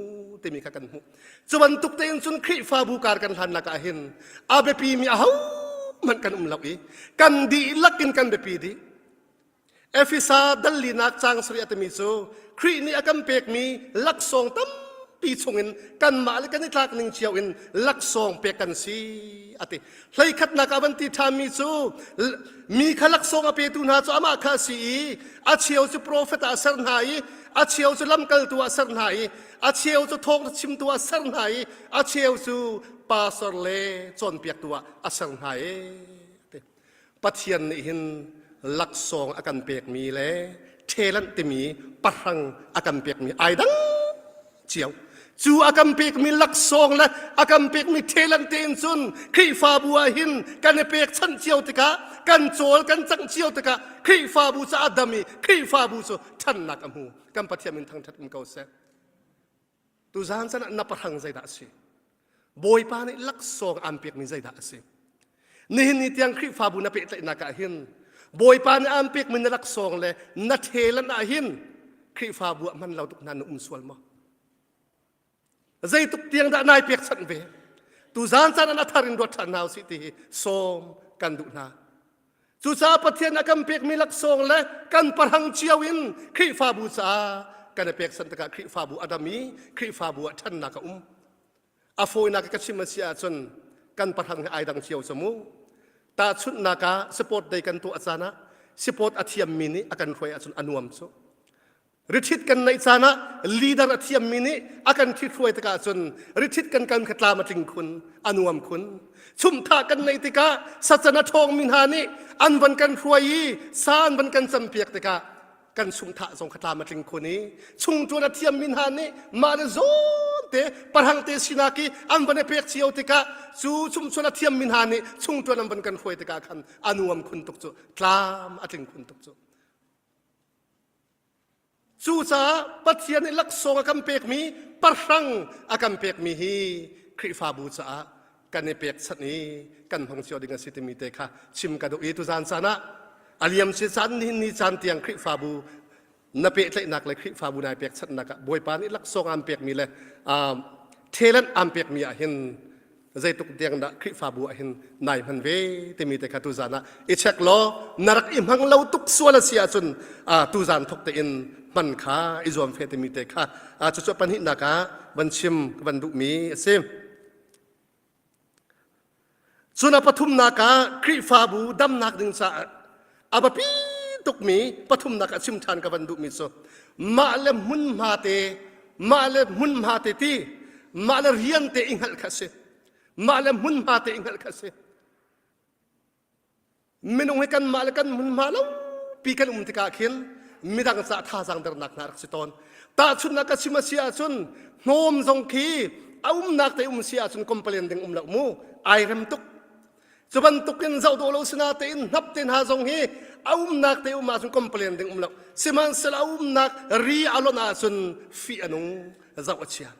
timi kha kan hmuh Cu bantuk tein cun Khrihfabu kar kan hlannak ah hin a biapimi ahohmanh kan um lo i kan dihlak in kan biapi dih. Efesa dal linak caang sarih a timi cu Khrih nih a kan pekmi laksawng tampi chungin kanmah le kan i tlak ning cio in laksawng pek kan si a ti. Hleikhatnak ah van ti ṭhanmi cu mi kha laksawng a petu hna cu amah kha a si i a cheu cu profet ah a ser hna i a cheu cu lamkaltu ah a ser hna i a cheu cu thawngṭha chimtu ah a ser hna i a cheu cu pastor le cawnpiaktu ah a ser hna i Pathian nih hin laksawng a kan pekmi le talent timi pahrang a kan pekmi ai dang cio cu a kan pekmi laksawng le a kan pekmi talent tein cun Khrihfabu ah hin kan i pekchanh cio tikah kan cawl kan cangh cio tikah Khrihfabu cu a dam i Khrihfabu cu ṭhannak a hmu kan Pathian min thangṭhat um ko seh. Tuzaan chan ah na pahrang zeidah a si? Bawipa nih laksawng aan pekmi zeidah a si? Nihin ni tiang Khrihfabu na pehtlaihnak ah hin Bawipa nih aan pekmi na laksawng le na ṭhelan ah hin Khrihfabu ah hman lo tuk hna na um sual maw? Zeituk tiang dah nai pekchanh ve? Tuzaan caan ah a thar in ruat ṭhan hna usih ti hi sawm kan duh hna. Cucaah Pathian a kan pekmi laksawng le kan pahrang cio in Khrihfabu caah kan i pekchanh tikah Khrihfabu a dam i Khrihfabu ah ṭhannak a um. A fawinak ka chim a si ahcun kan pahrang hi ai dang cio cu mu. Tahchunhnak ah sport day kan tuah caan ah sport a thiammi nih a kan hruai ahcun a nuam cu. Rithit kan neih caan ah leader a thiammi nih a kan ṭhithruai tikah cun rithit kan kan kha tlam a tling khun, a nuam khun. Chumhthah kan neih tikah sacan a ṭhawngmi hna nih an van kan hruai i sa an van kan campiak tikah kan chumhthah zong kha tlam a tling khun i chungṭuan a thiammi hna nih mah le zawn te parhang te sinak i an van i pek cio tikah cu chumhchuan a thiammi hna nih chungṭuan an van kan hruai tikah khan a nuam khun tuk cu tlam a tling khun tuk cu. Cucaah Pathian nih laksawng a kan pekmi pahrang a kan pekmi hi Khrihfabu caah kan i pekchanh i kan hmang cio ding a si timi te kha chim ka duh i tuzan caan ah a liam si caan nihin ni caan tiang Khrihfabu na pehtlaihnak le Khrihfabu nai pekchanhnak ah Bawipa nih laksawng aan pekmi le talent aan pekmi ah hin zeitluk tiang dah Khrihfabu ah hin nai hman ve timi te kha tuzan ah i check law na rak i hmang lo tuk sual a si ahcun tuzan thok tein hman kha i zuam fe timi te kha cucu pahnihnak ah van chim ka van duhmi a si. Cun a pathumnak ah Khrihfabu damnak ding caah a biapi tukmi pathumnak ah chim ṭhan ka van duhmi cu mah le hmunhma te mah le hmunhma te ti mah le rian te i hngalh kha a si mah le hmunhma te i hngalh kha a si minung hi kanmah le kan hmunhma lo pi kan um tikah khin midang caah thazaang dernak hna rak si tawn tahchunhnak ka chim a si ahcun hnawm zong khi a umnak te um si ahcun complain ding um lo mu ai rem tuk Cu bantukin zoh dawh lo sinatein hnap te hna zong hi a umnak te um ahcun complain ding um lo. Sihmanhsehlaw a umnak ri a lonh ahcun fih a nung, zoh a chia.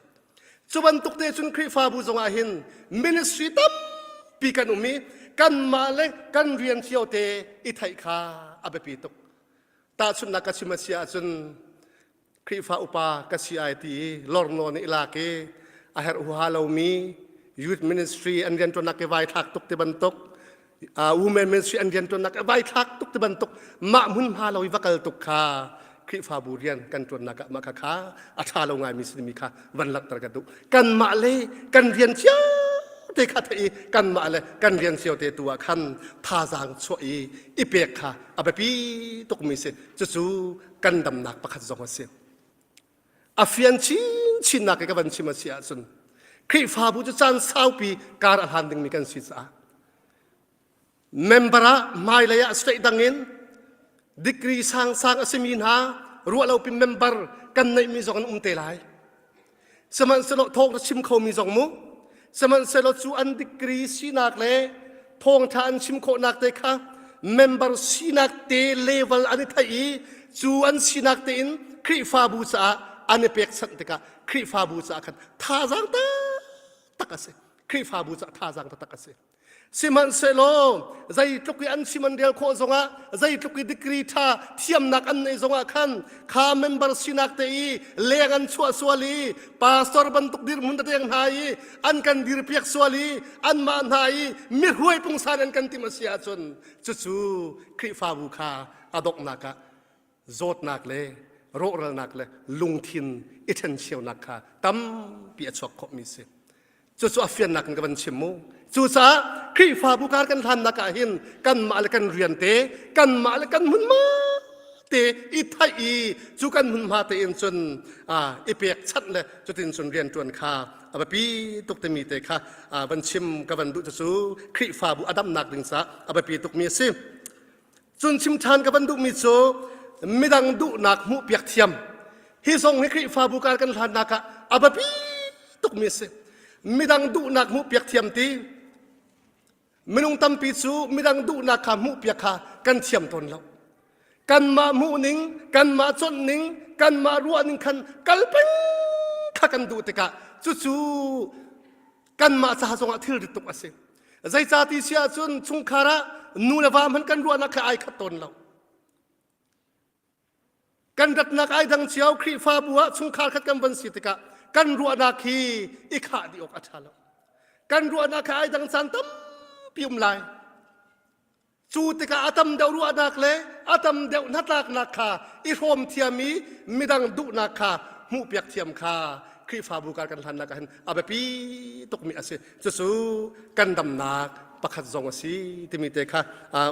Cu bantuk te cun Khrihfabu zong ah hin ministry tampi kan um i kanmah le kan rian cio te i theih kha a biapi tuk. Tahchunhnak ka chim a si ahcun Khrihfa upa ka si ai ti i lornawn i lak i a herh huaha lomi youth ministry an rianṭuannak i vai thlak tuk ti bantuk uh, women ministry an rianṭuannak i vai thlak tuk ti bantuk mah hmunhma lo i va kal tuk kha Khrihfabu rian kan ṭuannak ah mah kha kha a ṭha lo ngaimi si mi kha van langhter ka duh kanmah le kan rian cio te kha theih i kanmah le kan rian cio te tu ah khan thazaang chuah i i pek kha a biapi tukmi si cucu kan damnak pakhat zong a si. A fian chinchinnak i ka van chim a si ahcun Khrihfabu cu caan saupi kar a hlan dingmi kan si caah member ah hmailei ah state dang in degree sangsang a simi hna ruah lopi member kan neihmi zong an um te lai. Sihmanhsehlaw thawng na chim khomi zong mu sihmanhsehlaw cu an degree sinak le thawngṭha an chim khawhnak te kha member sinak te level an i theih i cu an sinak te in Khrihfabu caah an i pekchanh tikah Khrihfabu caah khan thazaang taktak a si Khrihfabu caah thazaang taktak a si Sihmanhsehlaw zeitluk i an chim an rel khawh zongah zeitluk i degree ṭha thiamnak an neih zongah khan kha member sinak te i leng an chuah sual i pastor bantuk dirhmun tete hna i an kan dirpiak sual i anmah hna i mihruai pungsan an kan timh a si ahcun cucu Khrihfabu kha a donghnak ah zawtnak le rawhralnak le lungthin i ṭhencheunak kha tampi a chuak khawhmi si. Cucu a fiannak in ka van chim mu. Cucaah Khrihfabu kar kan hlannak ah hin kanmah le kan rian te, kanmah le kan hmunhma te i theih i cu kan hmunhma te in cun i pekchanh le cutin cun rianṭuan kha a biapi tuk timi te kha van chim ka van duh cucu Khrihfabu a damnak ding caah a biapi tukmi a si. Cun chim ṭhan ka van duhmi cu midang duhnak hmuhpiak thiam. Hi zong hi Khrihfabu kar kan hlannak ah a biapi tukmi a si. Midang duhnak hmuhpiak thiam ti. Minung tampi cu midang duhnak kha hmuhpiak kha kan thiam tawn lo. Kanmah hmuhning, kanmah cawnhning, kanmah ruahning khan kal peng kha kan duh tikah cucu kanmah ca zongah thilrit tuk a si. Zeicati si ahcun chungkhar ah nu le va hmanh kan ruahnak kha ai khat tawn lo. Kan ratnak ai dang cio Khrihfabu ah chungkhar khat kan van si tikah kan ruahnak hi i khah dih awk a ṭha lo. Kan ruahnak kha ai dang caan tampi um lai. Cu tikah a tam deuh ruahnak le a tam deuh hnatlaknak kha i hrawm thiam i midang duhnak kha hmuhpiak thiam kha Khrihfabu kar kan hlannak ah hin a biapi tukmi a si. Cucu kan damnak pakhat zong a si timi te kha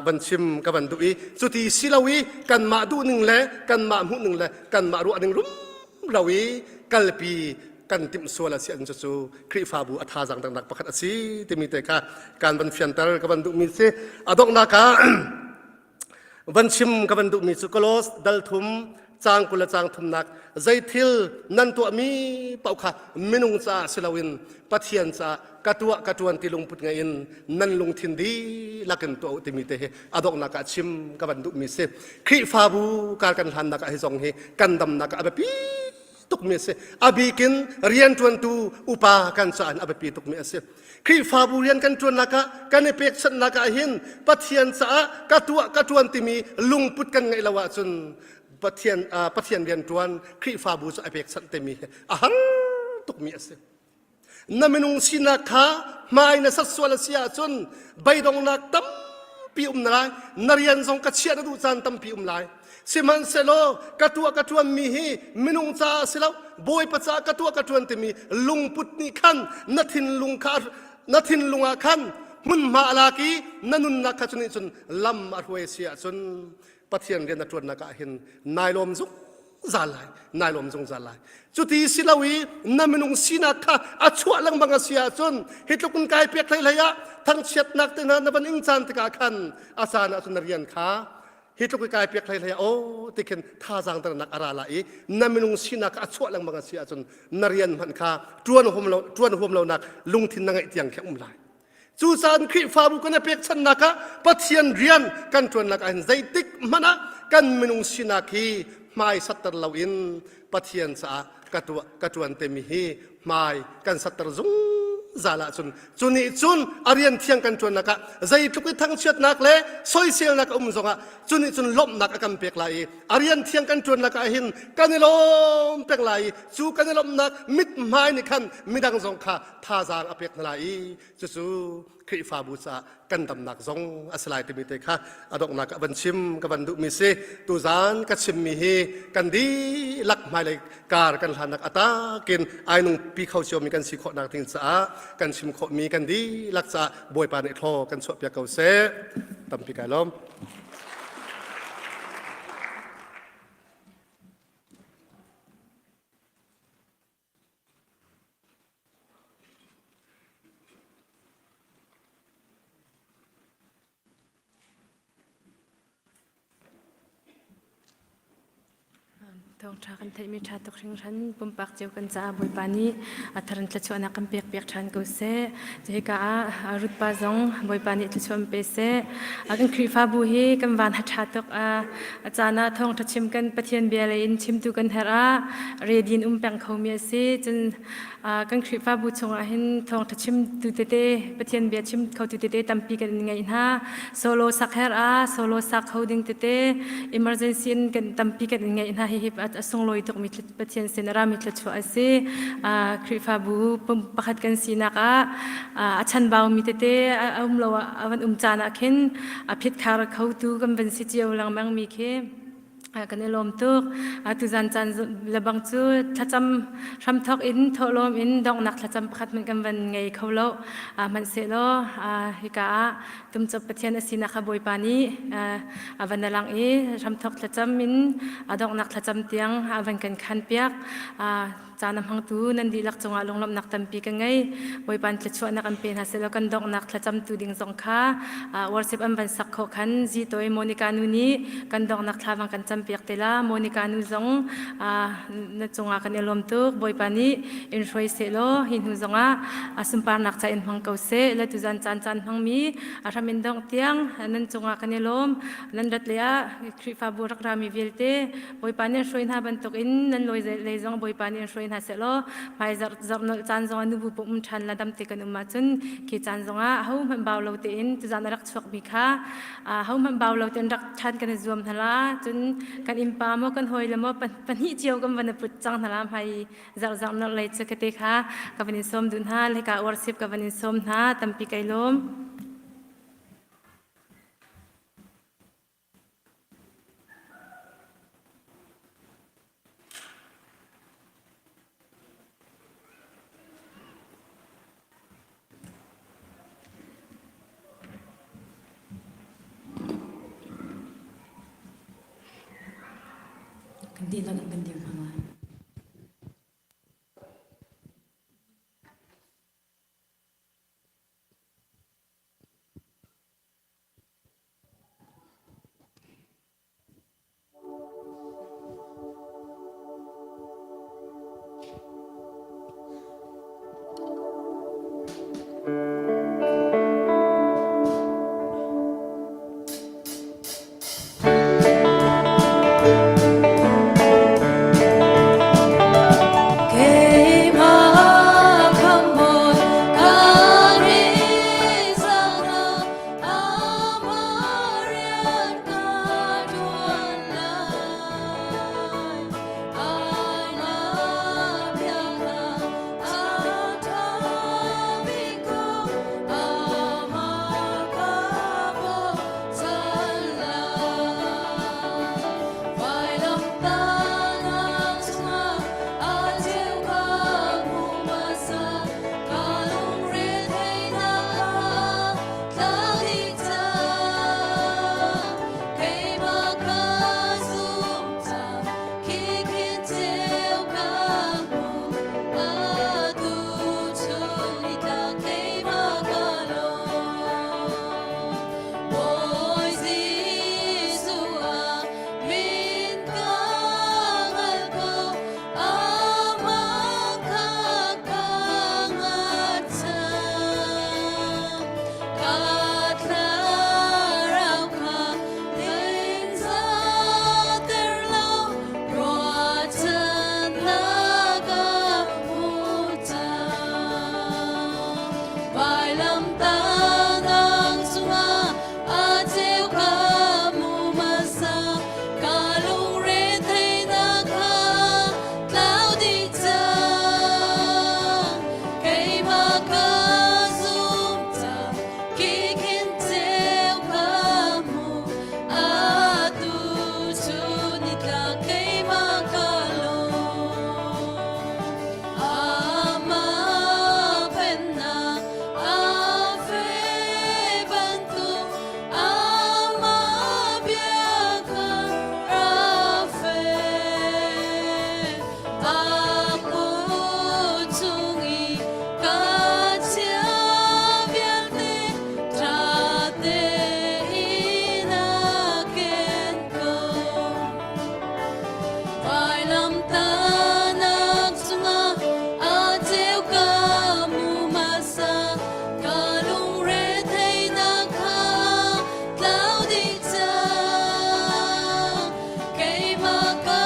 van chim ka van duh i cuti si lo i kanmah duhning le kanmah hmuhning le kanmah ruahning rumro i kalpi kan timh sual a si an cucu Khrihfabu a thazaang dangnak pakhat a si timi te kha kan van fianter ka van duhmi si. A donghnak ah van chim ka van duhmi cu Kolos dal thum caang 20 le caang thumnak zei thil nan tuahmi paoh kha minung caah si loin Pathian caah ka tuah ka ṭuan ti lungput ngei in nan lungthin dihlak in tuah u timi te hi a donghnak ah chim ka van duhmi si. Khrihfabu kar kan hlannak ah hi zong hi kan damnak ah a biapi tukmi a si. A bikin rianṭuantu upa kan caah hin a biapi tukmi a si. Khrihfabu rian kan ṭuannak ah kan i pekchanhnak ah hin Pathian caah ka tuah ka ṭuan timi lungput kan ngeih lo ahcun Pathian uh, Pathian rian ṭuan Khrihfabu cu a pekchanh timi hi a har tukmi a si. Na minung sinak kha hmai na sat sual a si ahcun beidongnak tampi um na lai. Na rian zong ka chiah na duh caan tampi um lai. Sihmanhsehlaw ka tuah ka ṭuanmi hi minung caah a si lo, Bawipa caah ka tuah ka ṭuan timi lungput nih khan na thinlung kha na thinlung ah khan hmunhma a lak i na nunnak kha cu nih cun lam a hruai a si ahcun Pathian rian na ṭuannak ah hin nai lawm zungzal lai, nai lawm zungzal lai. Cuti si lo i na minung sinak kha a chuah lengmang a si ahcun hi tluk in kai pek hlei hlei ah thangchiatnak te hna na van ing caan tikah khan a caan ah cun na rian kha hi tluk i kai piak hlei hlei oh ti khin thazaang darnak a ra la i na minung sinak a chuah lengmang a si ahcun na rian hmanh kha ṭuan huam lo ṭuan huam lonak lungthin na ngeih tiang khi um lai. Cucaah Khrihfabu kan i pekchanhnak ah Pathian rian kan ṭuannak ah hin zeitik hmanh ah kan minung sinak hi hmai satter loin Pathian caah ka tuah ka ṭuan timi hi hmai kan satter zungzal ahcun cu nih cun a rian thiang kan ṭuannak ah zeitluk i thangchiatnak le soiselnak a um zongah cu nih cun lawmhnak a kan pek lai i a rian thiang kan ṭuannak ah hin kan i lawm peng lai i cu kan i lawmhnak mithmai nih khan midang zong kha thazaang a pek hna lai i cucu Khrihfabu caah kan damnak zong a si lai timi te kha a donghnak ah van chim ka van duhmi si. Tuzaan ka chimmi hi kan dihlak hmailei kar kan hlannak atakin ai nungpi kho ciomi kan si khawhnak ding caah kan chim khawhmi kan dihlak caah Bawipa nih thlaw kan chuahpiak ko seh. Tampi kai lawm. Thawngṭha kan theihmi ṭha tuk hringhran pumpak cio kan caah Bawipa nih a thar in thluachuahnak kan pek piak ṭhan ko seh. Hika ah Ruth pa zong Bawipa nih thluachuah in pe seh. Kan Khrihfabu hi kan van a ṭha tuk. A caan ah thawngṭha chim kan Pathian bia lei in chimtu kan herh ah ready in um peng khomi a si. Cun kan Khrihfabu chungah hin thawngṭha chimtu tete Pathian bia chim khotu tete tampi kan in ngeih hna. Solo sak herh ah solo sak kho ding tete emergency in kan tampi kan in ngeih hna. Hihi a sunglawi tukmi Pathian sin a rami thluachuah a si. Khrihfabu pakhat kan sinak ah a chanbaumi tete a um lo a van um caan ah khin a phitkhar khotu kan van si cio lengmang mi khi kan i lawm tuk. Tuzan caan lebang cu thlacam hramthawk in thawhlawm in donghnak thlacam pakhat hmanh kan van ngei kho lo. Hmanhsehlaw hika ah tumcop Pathian a sinak kha Bawipa nih a van a lang i hramthawk thlacam in a donghnak thlacam tiang a van kan khan piak. Caan a hmangtu nan dihlak cungah lunglawmhnak tampi ka ngei. Bawipa in thluachuahnak an pe hna sehlaw kan donghnak thlacamtu ding zong kha worship an van sak khawh khan Zitoi Monica nu nih kan donghnak thla bang kan campiak te la. Monica nu zong na cungah kan i lawm tuk. Bawipa nih in hruai sehlaw hi hnu zongah a sunparnak ca in hmang ko seh. Le tuzan caan caan hmangmi a hram in dongh tiang nan cungah kan i lawm. Nan rat le ah Khrihfabu rak rami vialte Bawipa nih an hruai hna bantukin nan lawi lei zong Bawipa nih an hruai hna sehlaw hmai zarh zarh nolh caan zongah nubu pum um ṭhan la dam te kan um ahcun khi caan zongah ahohmanh bau lo tein tuzaan a rak chuakmi kha ahohmanh bau lo tein rak ṭhan kan i zuam hna la cun kan innpa maw kan hawile maw pahnih cio kan van i put cang hna la hmai zarh zarh nolh lei cu kate kha ka van in sawm duh hna hika worship ka van in sawm hna tampi kai lawm. Kan dihlak in kan dir hna lai. Keimah khamhbawi ka rin cang Amah rian ka ṭuan lai. Amah biaknak a ṭha bik ko. Amah ka bochan lai. Vailamtahnak chungah a ceu ka hmu hmasa. Ka lungre theihnak kha tlau dih cang. Keimah ka zum cang, khi ceu ka hmu. Atu chung ni tlak keimah ka lawm. Bawi Jesuh ah min ka hngal ko, amah kha ka hngatchan. Ka thlarau kha tlingzater law, ruahchannak a hmu cang. Vailamtahnak cungah a ceu ka hmu hmasa, ka lungre theihnak kha tlau dih cang. Keimah ka zum cang, kikhin ceu ka hmu, atu cu nitlak keimah ka lawm. Amah pennak a feh bantuk, amah bia kha a feh. A kut chung i ka chia vialte ṭha tein a ken ko. Vailamtahnak cungah a ceu ka hmu hmasa, ka lungre theihnak kha tlau dih cang. Keimah ka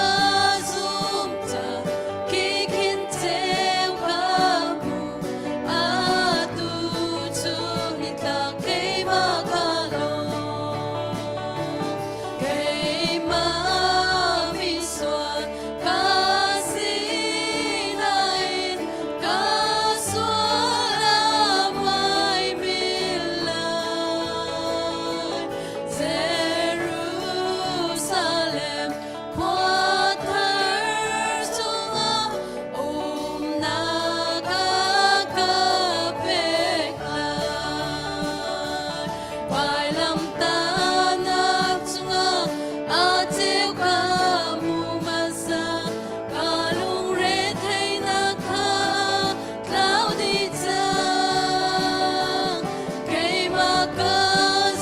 zum cang, khi khin ceu ka hmu, atu cu nitlak keimah ka lawm. Keimah misual ka si nain ka sual a maimil lai. Jerusalem khua thar chungah umnak a ka pek lai. Vailamtahnak cungah a ceu ka hmu hmasa, ka lungre theihnak kha tlau dih cang. Keimah ka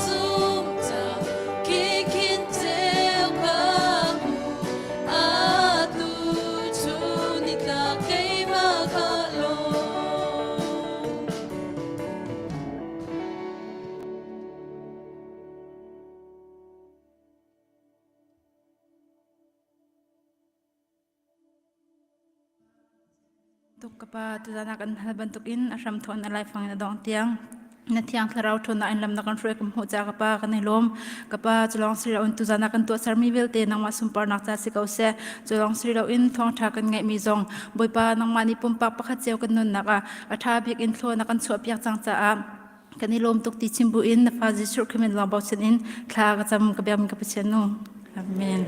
zum cang, khi khin ceu ka hmu, atu cu nitlak keimah ka lawm. Tuk ka pa tuzan ah kan hal bantukin a hram thawn a laifang in a dong tiang na thiang thlarau ṭhawnnak in lam na kan hruai kan hmuh ca ka pa kan i lawm. Ka pa, culawng si loin tuzan ah kan tuahsermi vialte nangmah sunparnak ca si ko seh. Culawng si loin thawngṭha kan ngeihmi zong Bawipa, nangmah nih pumpak pakhat cio kan nunnak ah a ṭha bik in thlaw na kan chuahpiak cang caah kan i lawm tuk ti chim bu in na fa Jesuh Khrih min lawng bochan in thla ka cam ka biakmi ka Pathian nu. Amen.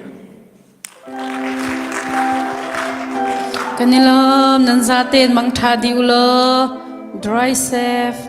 Kan i lawm nan zaten mangṭha dih u law. Dry safe.